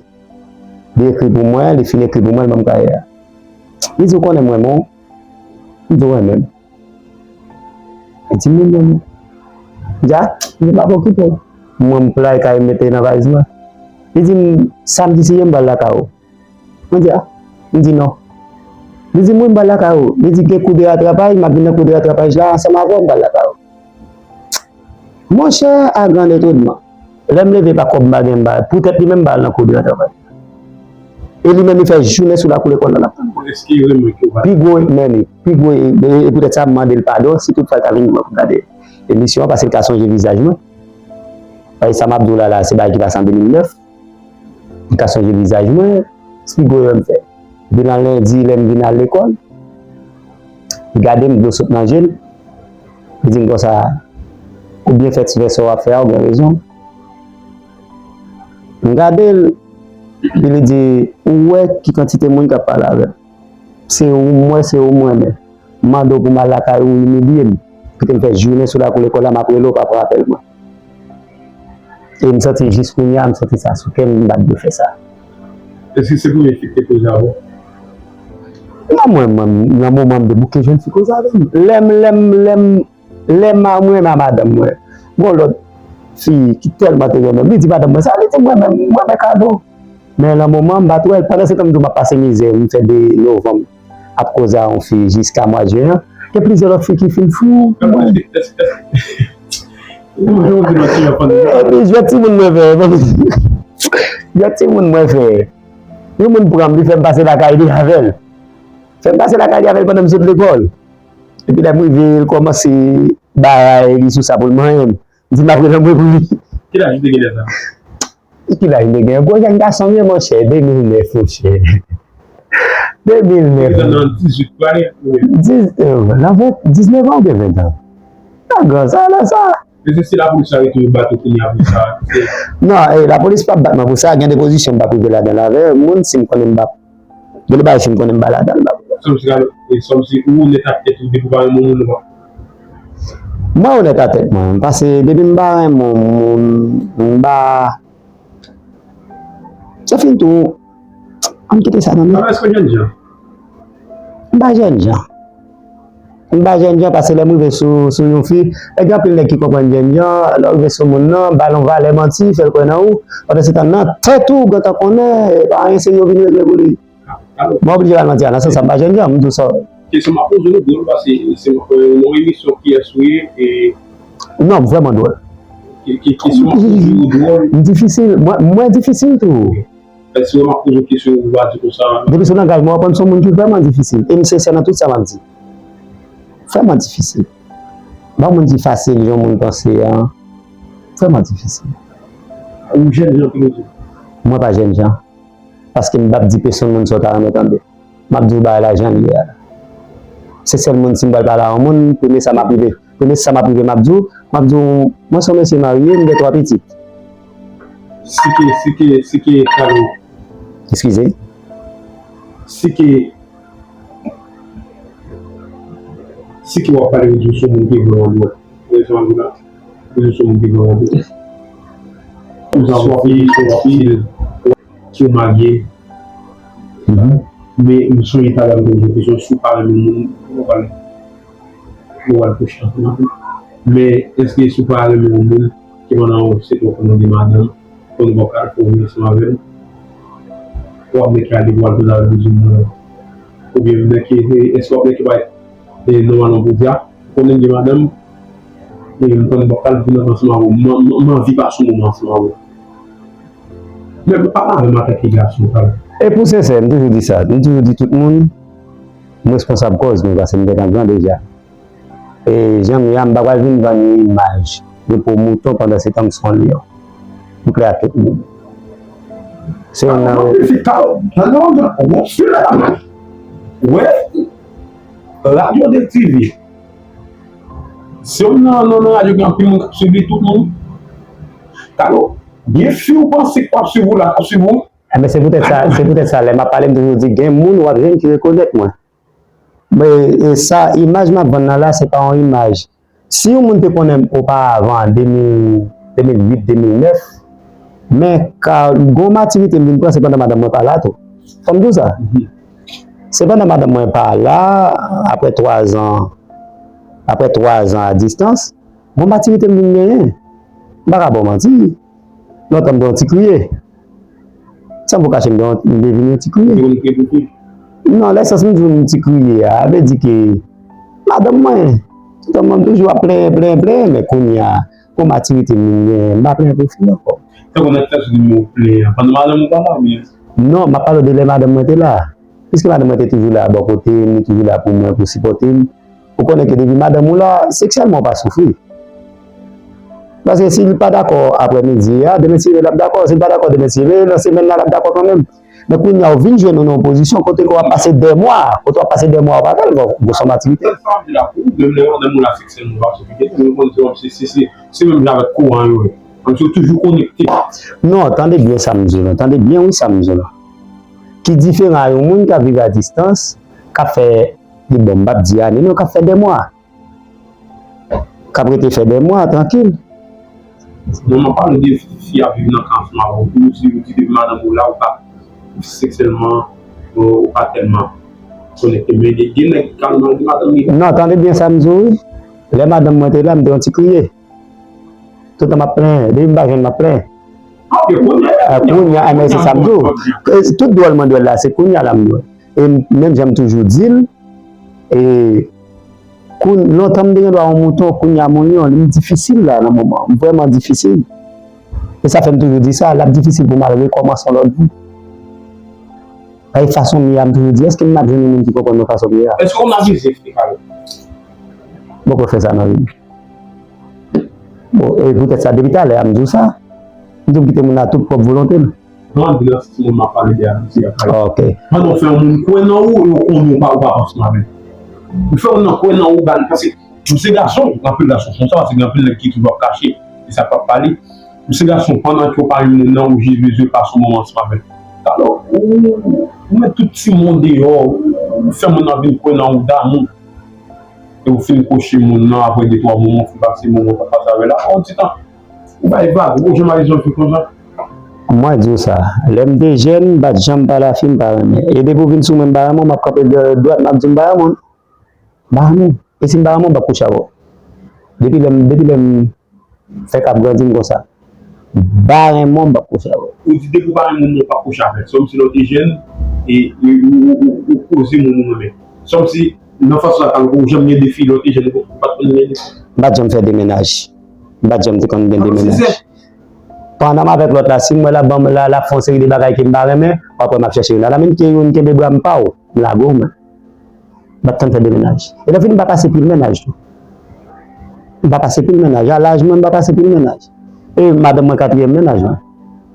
Li ekri pou mwen, li fin ekri pou mwen, l ban m kaye a. Li di, ou konnen m renmen w? M di, ou renmen m? Li di m wi, m renmen w. M di, a, m di, pa okipe w. Mwen, m play kaye m mete nan valiz mwen. Li di m, samdi si Dye vle m pral lakay ou. Mwen di, a, m di non. Li di m wi, m pral lakay ou. Li di gen kou de ratrapaj, m ap vin nan kou de ratrapaj la ansanm avè w, m pral lakay ou. Monchè, a grand etonnman, lè m leve pa kòb m pa gen m ba, poutèt li menm m pa al nan kou de ratrapaj. E li menm li fè jounen sou lakou lekòl la l ap tann mwen. Pi gwo, men li, pi gwo, e, e poutèt sa m mande l padon, si toutfwa l ta vin pou gade emisyon an, paske l ka sonje vizaj mwen. Paske sa m ap di w la, la, se bagay ki pase an de mil nèf. Li ka sonje vizaj mwen, pi gwo erè m fè. Depi nan lendi, lè m vin al lekòl, li gade m, dlo sot nan je l, li di m konsa, ou byen fè ti fè sa w ap fè a, ou gen rezon. M gade l, epi li di, ou wè ki kantite moun k ap pale avè m. Se ou m wè, se ou m renmen. M mande w pou m al lakay ou, ou imilye m. Kite m fè jounen sou lakou lekòl la, m ap rele w, w pa pran apèl mwen. E m santi jis kounye a, m santi sa sou kè m, m pa t dwe fè sa. Èske se premye fi ki te koze avè w? Nan mwen, mwen, nan moman m debouke jwenn fi koze avè m. Lè m, lè m, lè m, lè m, mwen renmen a madanm mwen. Gon lòt fi ki tèlman te renmen m, li di madanm mwen sa, li di mwen menm, mwen renmen kado. Men nan moman, m pa t wè l. Pandan se tan, m di w, m ap pase mizè, m fè de novanm ap koze a yon fi jiska mwa jen an. Gen plizyè lòt fi ki fin fou. Epi jwèt timoun mwen fè, jwèt timoun mwen fè. Yon moun pran m, li fè m pase lakay li avè l. Fè m pase lakay li avè l pandan m sot lekòl. Epi lè m rive, l kòmanse bay li sou sa pou l manyen m. M di m ap rele anmwe pou li. Ki laj ou te gen lè sa? Ki laj m te gen? Gwo jèn gason m ye, monchè, de mil nèf, monchè. De mil nèf. Ou te nan dizuit, pa gen? Diz, euh, nan ven, diznèf an oubyen ven an? Nan gran sa, nan sa. Èske se lapolis la rete yo bat ou kounye a pou sa? Non, eh, lapolis p ap bat mwen pou sa. Gen de pozisyon m p ap rive ladan l avè moun si m konnen m p ap. Gen de bagay si m konnen m pa ladan l, m p ap. Sòm si ka, sòm si ou onèt ak tèt ou depi ou pa renmen moun ou pa. Mwen onèt ak tèt mwen. Paske depi m pa renmen moun, m pa Se fin tou. Ann kite sa nan men. Alò, èske w jènjan? M pa jènjan. M pa jènjan paske lè m rive sou, sou yon fi, e gen anpil nèg ki konprann jènjan, lè w rive sou moun nan, ba l yon valè manti, fè l kwè nan ou, pandan se tan nan tèt ou, ou gentan konnen, e pa anyen serye w vin regle pou li. Mwen oblije ba l manti a, nan sans sa, m pa jènjan, m di w sa. Kesyon m ap poze w dwòl, paske se yon emisyon Kiyès ou ye, e. Non, m vrèman dwòl. Kesyon m ap poze w dwòl. M difisil, mwen, mwen difisil tou. Èske m ap poze w kesyon ou va di konsa? Depi sou langaj mwen, w ap wè m se yon moun ki vrèman difisil. E m sensè nan tout sa m ap di. Vrèman difisil. M pa yon moun ki fasil, jan moun panse an. Vrèman difisil. Ou jènjan tou? Mwen pa jènjan. Paske m p ap di pèsonn moun sa w ta renmen tande. M ap di w bagay la jan l ye a. Se sèl moun si m pral pale a yon moun, premye sa m ap rive. Premye sa m ap rive, m ap di w, m ap di w, mwen se yon mesye marye, m gen twa pitit. Sike, sike, sike, Kalo. Eskize? Sike, sike w ap pale, ou di w se yon moun ki vrèman dwòl. Rezon an la. Ou di w se yon moun ki vrèman dwòl. Ou sa w ap pale, w ap pale. Ki w marye. Men m sonje talè m te poze w kesyon, si w pa renmen moun, ou pral, ou pral kouche ansanm avè l. Men èske si w pa renmen yon moun, ki pandan w se pou w konn gen madanm, konn bòkal, fè w vin ansanm avè l, w ap mete ale pou w al koze avè l, ou di m non? Oubyen nèg ki, èske w ap mete bay, e, nòmalman pou di a, ou konnen m gen madanm, e, m konn bòkal, vin ansanm avè w, m, m, m anvi pase yon moman ansanm avè w. Men pale avè m antanke gason, pale. E pou sensè, m toujou di sa. M toujou di tout moun, m responsab kòz mwen, paske m gentan gran deja. E jan m ye a, m pa pral vin vann yon imaj de po mouton pandan se tan m se yon lyon. M klè ak tout moun. Se yon nan. Wè, Radyo de T V. Se yon nan, nan, nan radyo gen anpil moun k ap swiv li, tout moun. Kalo, gen fi ou panse k ap swiv ou la, k ap swiv ou. Enben, se poutèt sa, se poutèt sa, lè m ap pale, m toujou di, gen moun w ap jwenn ki rekonèt mwen. Men, e sa, imaj m ap vann nan la, se pa yon imaj. Si yon moun te konnen m oparavan, de mil, de mil uit, de mil nèf, men ka, gon matirite m vin pran, se pandan madanm mwen pa la tou. Fò m di w sa. Se pandan madanm mwen pa la, apre twa zan, apre twa zan a distans, gon matirite m vin genyen. M pa ka ba w manti. Lontan m te yon ti kriye. San pou kache, m te yon, m te vin yon ti kriye. Ou te vin yon kriye pou fi? Non, lè sans m di w m ti kriye a, vle di ke madanm mwen, tout tan mwen m toujou ap plenyen, plenyen, plenyen, men kounye a, pou matirite m vin genyen, m pa plenyen pou fi ankò. Tankou nan klas ou di m ou plenyen, pandan madanm ou pa la oubyen? Non, m ap pale w de lè madanm mwen te la. Piske madanm mwen te toujou la bò kote m, li toujou la pou mwen, pou sipòte m. Ou konnen ke depi madanm ou la, seksyèlman ou pa soufri. Paske si li pa dakò aprèmidi a, demen si l ap dakò. Si l pa dakò demen si, nan semèn nan l ap dakò kanmenm. Men kounye a, ou vin jwenn ou nan yon pozisyon kote ke w ap pase dè mwa, kote w ap pase dè mwa ou pa wè l, gwo, gwo sòm aktivite. Sa vle di la, pou ou menm, lè madanm ou la seksyèlman ou pa soufri, gen moun konn di w se, se, se, se menm jan avèk kouran yo ye. Kòmsi ou toujou konekte. Non, tande byen sa m di w lan, tande byen wi sa m di w lan. Ki diferan a yon moun k ap viv a distans, k ap fè, li bon, m p ap di ane non, k ap fè dè mwa. K ap rete fè dè mwa, trankil. Non, m ap pale de fi ap viv nan kan ansanm avè w. Pou ou di, ou di depi madanm ou la, ou pa seksyèlman, ou, ou pa tèlman konekte. Men gen, gen nèg ki ka nan mal de madanm li. Non, tande byen sa m di w wi. Lè madanm mwen te la, m te yon ti kriye. Tout tan m ap plenyen. Depi m pa jwenn, m ap plenyen. Ah, ok, kounye a, ah, kounye a, ah, men se sa m di w. Tout dwòlman dwòl la, se kounye a la m dwòl. E m, menm jan m toujou di l, e koun-, lontan m te gen dwa yon mouton, kounye a m yon lyon, li difisil la nan moman, m vrèman difisil. E sa fè m toujou di sa, l ap difisil pou m al rekòmanse yon lòt vi. Paske fason m ye a, m toujou di, èske m ap jwenn yon moun ki konprann mwen fason m ye a? Èske w matrize fi, Kalo? M poko fè sa nan vi m. Bon, e poutèt sa, depi talè a, m di w sa. M di w m kite moun nan tout pwòp volonte m. Mwen di nan ti moun m ap pale de amitié a, Kalo. Ok. Pandan w fè yon moun kwè nan ou, e w konnen w pa, w pa ansanm avè l. Ou fè yon moun nan kwè nan ou, ba l, paske M se gason, anpil gason fè sa, paske gen anpil nèg ki toujou ap kache, e sa k p ap pale. M se gason, pandan ke w pa jwenn moun nan, ou jis bezwen pase yon moman ansanm avè l. Alò, ou, ou met tout timoun deyò, ou fè moun nan vin kwè nan ou damou. E ou fin kwoche moun nan, apre de twa moman, ou fin pase moman w t ap pase avè l la, ou ti tan, ou bay vag, ou janm al jwenn fi konsa. Mwen di w sa, lè m te jèn, m pa t janm pale a fi m pa renmen. E depi w vin sou mwen m pa renmen w, m ap kanpe dwat, m ap di w m pa renmen w. M pa renmen w. E si m pa renmen w, m p ap kouche avè w. Depi lè m, depi lè m fèk ap grandi, m konsa. M pa renmen w, m p ap kouche avè w. Ou di depi w pa renmen moun nan, w p ap kouche avè l. Se kòmsi lè w te jèn, e, e, ou, ou, ou, ou koze moun ou renmen. Se kòmsi nan fason sa, tankou ou janm gen de fi, lè w te jèn, ou pa t konn gen de fi. M pa t janm fè de mennaj. M pa t janm te konn gen de mennaj. Pandan m avèk lòt la, si m wè l ap ban m, l ap fè yon seri de bagay ke m pa renmen, w ap wè m ap chèche youn. Ala menm ke youn kenbe bra m pa w, m lage w men. M pa t konn fè de mennaj. E lè fini, m pa pase pil mennaj tou. M pa pase pil mennaj. A laj mwen, m pa pase pil mennaj. E madanm mwen katriyèm mennaj mwen.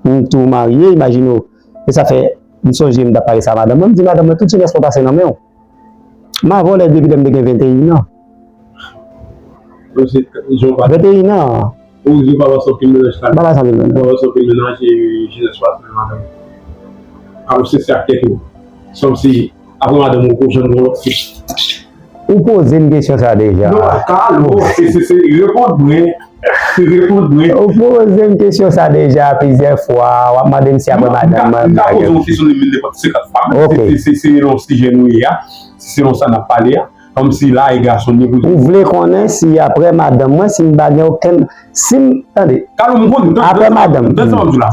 M tou marye, imajine w. E sa fè, m sonje m t ap pale sa a madanm mwen, m di madanm mwen, tout jenès mwen pase nan men w. M a vòlè depi lè m te gen venteyen an. Venteyen an. Ou di w pa pase anpil mennaj kalite. M pa pase anpil mennaj. Ou pa pase anpil mennaj e jenès pase nan madanm. Alò se sa k tèt ou. Se kòmsi apre madanm ou, ou janm gen yon lòt fi. Ou poze m kesyon sa deja. Non, Carlo, se, se, se, reponn mwen. Reponn mwen. Ou poze m kesyon sa deja plizyè fwa. W ap mande m si apre madanm mwen, m ta poze yon kesyon li menm nenpòt senkann fwa. Ok. Se, se, se yon sijè nou ye a. Se selon sa n ap pale a. Kòmsi la e gason ni pou. Ou vle konnen si apre madanm mwen, si m pa gen okenn, si m, tande, Kalou, m konn, apre madanm, tande sa m ap di w la.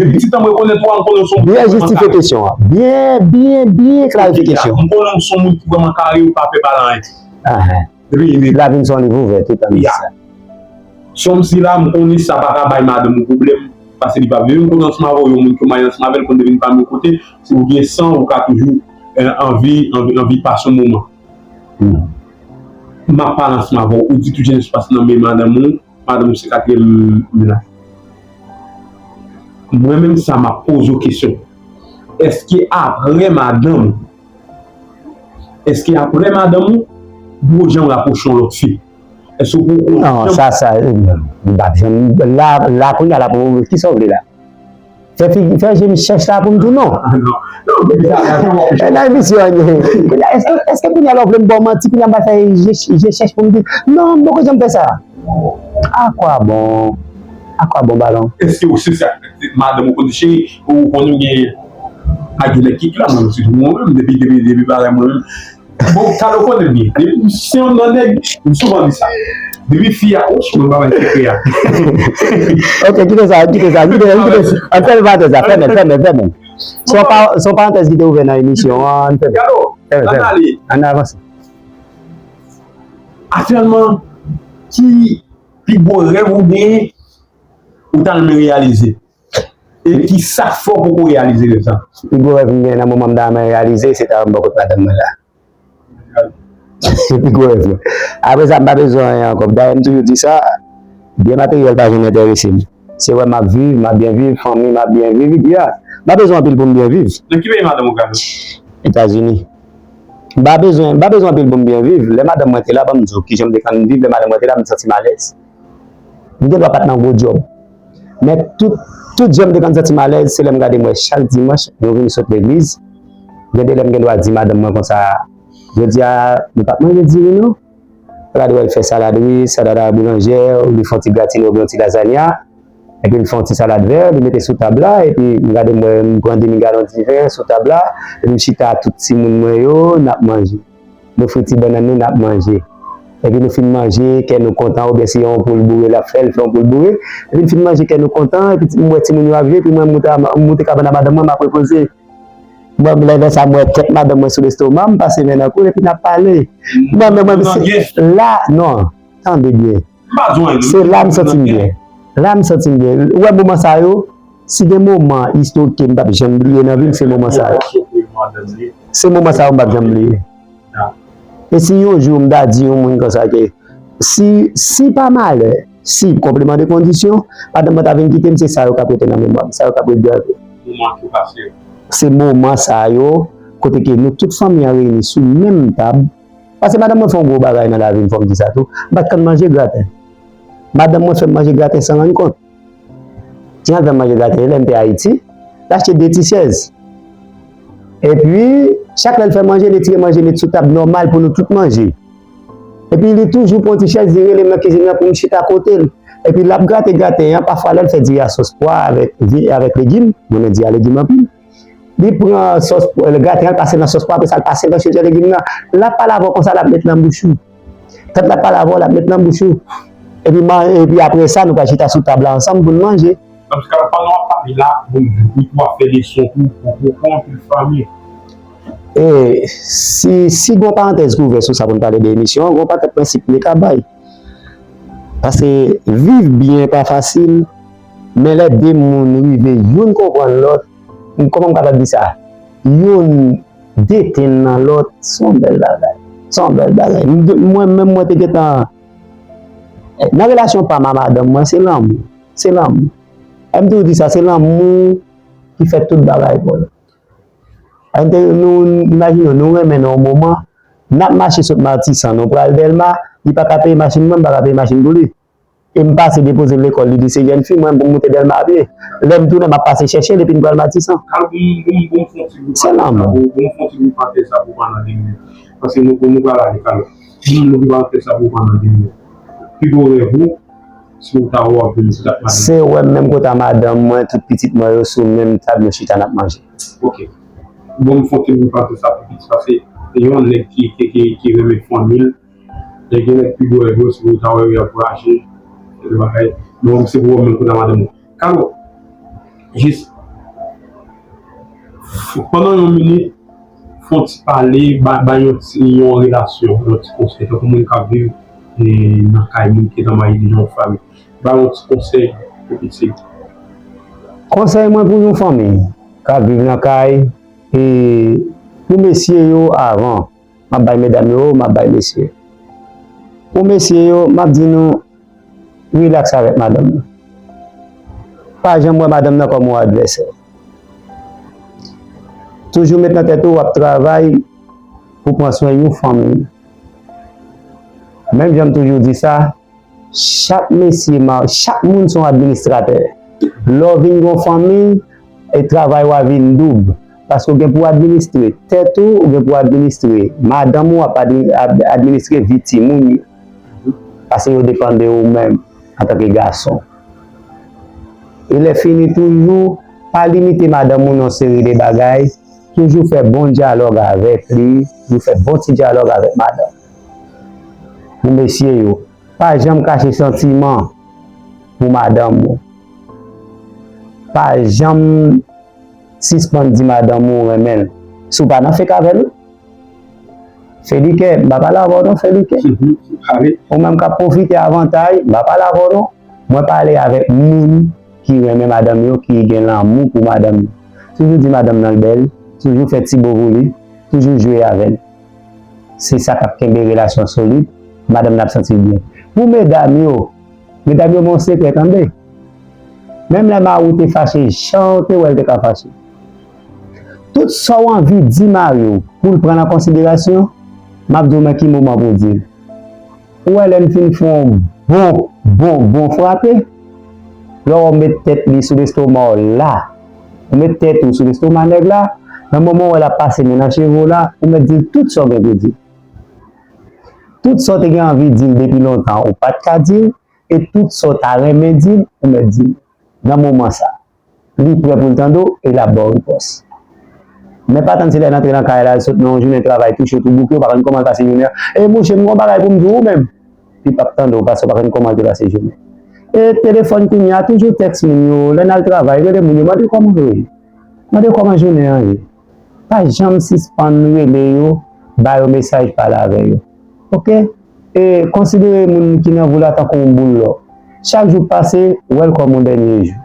Depi ti tan m rekonèt ou a, m konnen w se yon moun ki vrèman kare. Byen jistifye kesyon an. Byen, byen, byen klarifikasyon. M konnen w se yon moun ki vrèman kare, ou pa pè pale anyen. Ahan. Depi la vin se yon liv ouvè, tout an di sa. Sòm sila, m konnen sa pa ka bay madanm ou pwoblèm, paske li pa vle menm konnen ansanm avè w, yon moun ke w marye ansanm avè l, konn vin pa menm kote, si w gen san, ou ka toujou, eh, anvi, anvi, anvi pase yon moman. M ap pale ansanm avè w, ou di tout jenès pase nan men madanm ou, madanm ou se katriyèm mennaj. Mwen menm sa m ap poze w kesyon. Èske apre madanm, èske apre madanm ou, ou janm rapwoche yon lòt fi? Èske ou poko janm... Non, sa, sa, m p ap janm, la, la, kounye a la, pou, kisa w vle la? Fè figi, fè je m chèch la pou m di w non. Ah, non. Non, men sa, sa, sa, sa. E nan emisyon an ye. Kounye a, èske, èske kounye a la w vle m ba w manti, kounye a m pral fè je, je chèch pou m di, non, m poko janm fè sa. A kwa bon? A kwa bon balon? Èske ou se sa, madanm ou konn di, cheri, ou konnen m gen, pa gen nèg ki klam, mwen, sitou mwen menm, depi, depi, depi bagay mwen menm. Bon, Carlo konnen m byen. Depi m se yon nan nèg, m souvan di sa. Depi fi a, ouch, mwen pa bay sekrè a. Ok, kite sa, kite sa, kite, kite sa. An fèmen parantèz la, fèmen, fèmen, fèmen. Se yon pa-, se yon parantèz ki te ouvè nan emisyon an, an fèmen. Carlo, fèmen, ann fèmen. Ale. Ann avanse. Aktyèlman, ki pi gwo rèv ou genyen, ou ta renmen reyalize? E ki sa k fè w poko reyalize rèv sa? Pi gwo rèv m gen nan moman m ta renmen reyalize, se ta m bò kot madanm mwen la. Se pi gwo rèv mwen. Apre sa, m pa bezwen anyen ankò. Dayè, m toujou di sa, byen materyèl pa janm enterese m. Se wè m ap viv, m ap byen viv, fanmi m ap byen viv, epi a, m pa bezwen anpil pou m byen viv. Nan ki peyi madanm ou, Carlo? Etazini. M pa bezwen, m pa bezwen anpil pou m byen viv. Lè madanm mwen te la, ban m di w kijan m te konn viv, lè madanm mwen te la, m santi m alèz. M gen dwa pa t nan gwo djòb. Men tout, tout jan m te konn santi m alèz, se lè m gade m wè chak dimanch, nou vin sot legliz. Gen de lè m gen dwa di madanm mwen konsa, jodi a, nou p ap manje diri non. Gade wè l fè salad ri, salad a boulanjè, li fè yon ti gratine oubyen yon ti lazanya. Epi l fè yon ti salad vè, li mete sou tab la, epi m gade m wè m pran demi galon diven sou tab la, epi m chita ak tout timoun mwen yo, n ap manje. Nou fri ti bannann nou, n ap manje. Epi nou fin manje, kè nou kontan, oubyen si yon poul boure l ap fè, l fè yon poul boure. Epi n fin manje, kè nou kontan, epi ti, m wè timoun yo ap jwe, epi mwen m moute, m moute kabann a madanm mwen, m ap repoze. Mwen, lè, lè sa, m wè tèt madanm mwen sou lestoma m, m pase men nan kou l, epi n ap pale. Mwen, men mwen, se la, non, tande byen. Se la m santi m byen. La m santi m byen. Ou wè moman sa yo, si gen moman istorik ke m p ap janm bliye nan vi m, se moman sa yo. Se moman sa yo m p ap janm bliye. E si yon jou m ta di yon moun konsa ke si, si pa malè, si konpleman de kondisyon, madanm mwen ta vin kite m, se sa yo k ap rete nan memwa m, sa yo k ap ret grave. Se moman sa yo, kote ke nou tout fanmi an reyini sou menm tab, Paske madanm mwen fè yon gwo bagay nan lavi m, fò m di sa tou. M pa t konn manje graten. Madanm mwen fè m manje graten san rann kont. Ti jan l fè m manje graten, lè m te Ayiti, l achte de ti chèz. Epi, chak lè l fè manje, li tire manje met sou tab nòmal pou nou tout manje. Epi, li toujou pran ti chèz, li rele m nan kizin nan pou m chita kote l. Epi, l ap grate graten an, pafwa lè l fè diri a sòs pwa avèk, avèk legim, mwen renmen diri a legim anpil. Li pran sòs, graten an, l pase nan sòs pwa, apre sa, l pase nan chedjè legim nan. L ap pale avè w konsa, l ap met nan bouch ou. Tan l ap pale avè w, l ap met nan bouch ou. Epi, epi apre sa, nou pral chita sou tab la ansanm pou n manje. Paske pandan w ap pale la, bon, ou tou ap fè leson pou, pou, pou, pou anpil fanmi. E si, si gon parantèz k ouvè sou sa pou n pale de emisyon an, gon pakèt prensip m te ka bay. Paske viv byen pa fasil, men lè de moun rive youn konprann lòt, kòman m kapab di sa? Youn detenn nan lòt, se yon bèl bagay. Se yon bèl bagay. M te, mwen menm, mwen te gentan, nan relasyon pa m a madanm mwen, se lanmou. Se lanmou. E m toujou di sa, se lanmou ki fè tout bagay pou nou. Ann te, nou imajine, nou renmen nan yon moman, n ap mache sot Matisan, nou pral Dèlma, li pa ka peye machin mwen, m pa ka peye machin pou li. E m pase depoze l lekòl, li di se jèn fi, mwen pou m moute Dèlma a pye. Lè m tounen, m ap pase chèche l epi n pral Matisan. Al, bon, bon, bon, fon ti bout. Se lanmou. Bon, bon, fon ti bout pase sa pou pandan de minit. Paske nou, nou pral ale, Kalo. Bon, nou pral fè sa pou pandan de minit. Pi gwo rèv ou, si w ta wè w ap vin sou tab madanm. Se wè m menm kote a madanm mwen, tout pitit mwen yo sou menm tab, nou chita n ap manje. Ok. Bon, m fon ti bout pase sa pou pitit, paske yon nèg ki, ki, ki, ki renmen fanmi l, lè gen nèg pi gwo rèv yo, si w ta wè yo ap raje, se de bagay. Bon, se pou wè m menm kote a madanm mwen. Kalo, jis, pandan yon minit, fon ti pale, ba, ba yon ti, yon relasyon, yon ti konsèy, tankou moun k ap viv, e, nan kay, moun ki nan marye deja, yon fanmi. Ba yon ti konsèy pou pitit. Konsèy mwen pou yon fanmi k ap viv nan kay, e, pou mesye yo avan, m ap bay medam yo, m ap bay mesye. Pou mesye yo, m ap di nou, rilaks avèk madanm nan. Pa janm wè madanm nan kòm yon advèsè. Toujou met nan tèt ou w ap travay pou pran swen yon fanmi. Menm jan m toujou di sa, chak mesye, ma-, chak moun se yon administratè. Lè w vin gen yon fanmi, e travay w a vin doub. Paske w gen pou w administre tèt ou, ou gen pou w administre madanm ou, w ap admi-, ad-, administre vi timoun yo. Paske yo depann de ou menm antanke gason. E lè fini toujou, pa limite madanm ou nan yon seri de bagay, toujou fè bon dyalòg avèk li, toujou fè bon ti dyalòg avèk madanm. Pou mesye yo, pa janm kache santiman pou madanm ou. Pa janm sispann di madanm ou renmen l. Si w pa nan fake avè l, Felike, m pa pale avè w non, Felike. Mhm. Ale. Ou menm k ap pwofite avantay, m pa pale avè w non. Mwen pale avèk moun ki renmen madanm yo, ki gen lanmou pou madanm yo. Toujou di madanm nan l bèl, toujou fè ti bo pou li, toujou jwe avè l. Se sa k ap kenbe relasyon solid, madanm nan ap santi l byen. Pou medam yo, medam yo, men yon sekrè, tande. Menm lè mari w te fache, jan w te wè l te ka fache. Tout sa w anvi di mari w pou l pran l an konsiderasyon, m ap di w men ki moman pou w di l. Ou wè lè l fin fè yon bon, bon, bon frape, lè w met tèt li sou lestoma w la, ou met tèt ou sou lestoma nèg la, nan moman w wè l ap pase men nan cheve w la, ou mèt di l tout sa w gen pou di l. Tout sa w te gen anvi di l depi lontan, ou pa t ka di l, e tout sa w ta renmen di l, ou mèt di l nan moman sa. Li prè pou l tande w e l ap ba w repons. Men pa tann se lè l antre nan kay la, l sot nan yon jounen travay touche tou bouke, ou pa konn kòman l pase jounen an. E mouche, m gen yon bagay pou m di w, ou menm. Li p ap tande w paske w pa konn kòman l te pase jounen. E telefòn kounye a, toujou tèks moun yo, lè n al travay, rele moun yo, mande kòman yo ye. Mande kòman jounen an ye. Pa janm sispann rele yo, ba yo mesaj, pale avè yo. Oke? E konsidere moun ki nan vi w la tankou yon boul lò. Chak jou k pase, wè l kòm yon dènye jou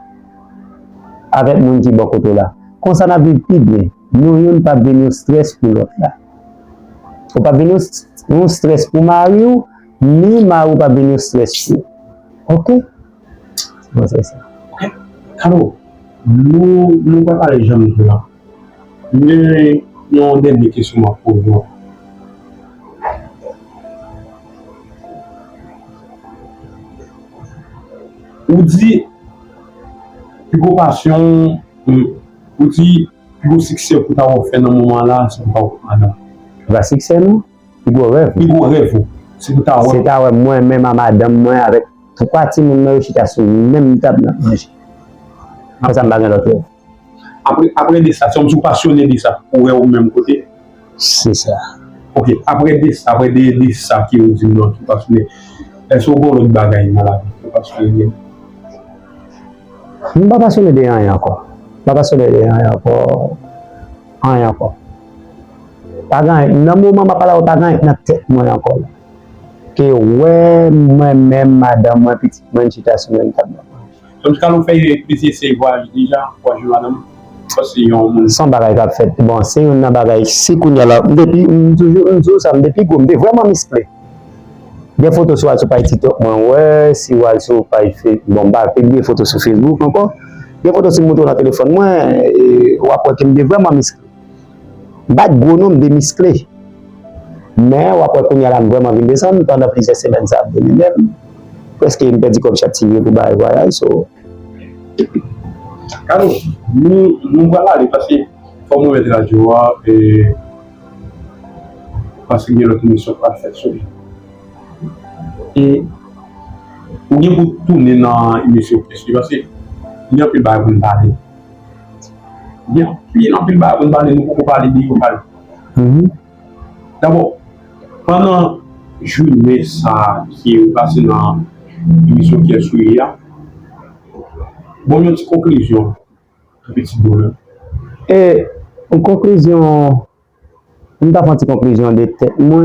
avèk moun ki bò kote w la. Konsa n ap viv pi byen. Nou youn p ap vin yon strès pou lòt la. Ou p ap vin yon s-, yon strès pou mari w, ni mari w p ap vin yon strès pou ou. Oke? Bon, se sa. Ok. Kalo, nou, nou pa pale janm di la. Men yon dènye kesyon m ap poze w. Ou di, pi gwo pasyon, ou di, pi gwo siksè pou ta wè w fè nan moman la, se pou ta wè madanm. Se pa siksè, non. Pi gwo rèv. Pi gwo rèv ou, se pou ta wè. Se ta wè mwen menm a madanm mwen avèk twa timoun mwen yo chita sou menm tab n ap manje. Apre sa, m pa gen lòt rèv. Apre, apre de sa, se kòmsi w pasyone de sa, ou wè ou menm kote. Se sa. Ok, apre de sa, apre de, de sa ke ou di m nan, ki w pasyone, èske w gen lòt bagay nan lavi ke w pasyone? M pa pasyone de anyen ankò. M pa pasyone de anyen ankò. Anyen ankò. Pa gen anyen. Nan moman m ap pale avè w, pa gen anyen nan tèt mwen ankò. Ke wè mwen menm, madanm mwen, pitit mwen, chita sou menm tab la. Kòmsi Carlo fè plizyè seri vwayaj deja, vwayaj madanm, paske yon moun. Se yon bagay k ap fèt. Bon, se youn nan bagay, si kounye a la, m depi, m toujou, m di w sa, m depi gwo, m te vrèman miskle. Gen foto si w al sou paj TikTok mwen, wè, si w al sou paj Fe-, bon, m pa pibliye foto sou Facebook ankò. Gen foto si m montre w nan telefòn mwen, e, w ap wè ke m te vrèman miskle. M pa t gwo non, m te miskle. Men, w ap wè kounye a la, m vrèman vin desann, pandan plizyè semèn sa ap domine m. Prèske m pèdi kòb chak ti jou pou bay vwayaj, so. Carlo, nou, nou pral ale, paske fò mwen mete radyo a, e, paske gen lòt emisyon k pral fèt sou li. E, ou gen pou tounen nan emisyon Kèsye, paske gen anpil bagay pou n pale. Gen anpil, anpil bagay pou n pale, nou poko pale de yo, pale. Mhm. Dabò, pandan jounen sa a ke ou pase nan emisyon Kèsye a, bon, yon ti konklizyon, yon ti bonè. E, yon konklizyon, m ta fè yon ti konklizyon de tèt mwen.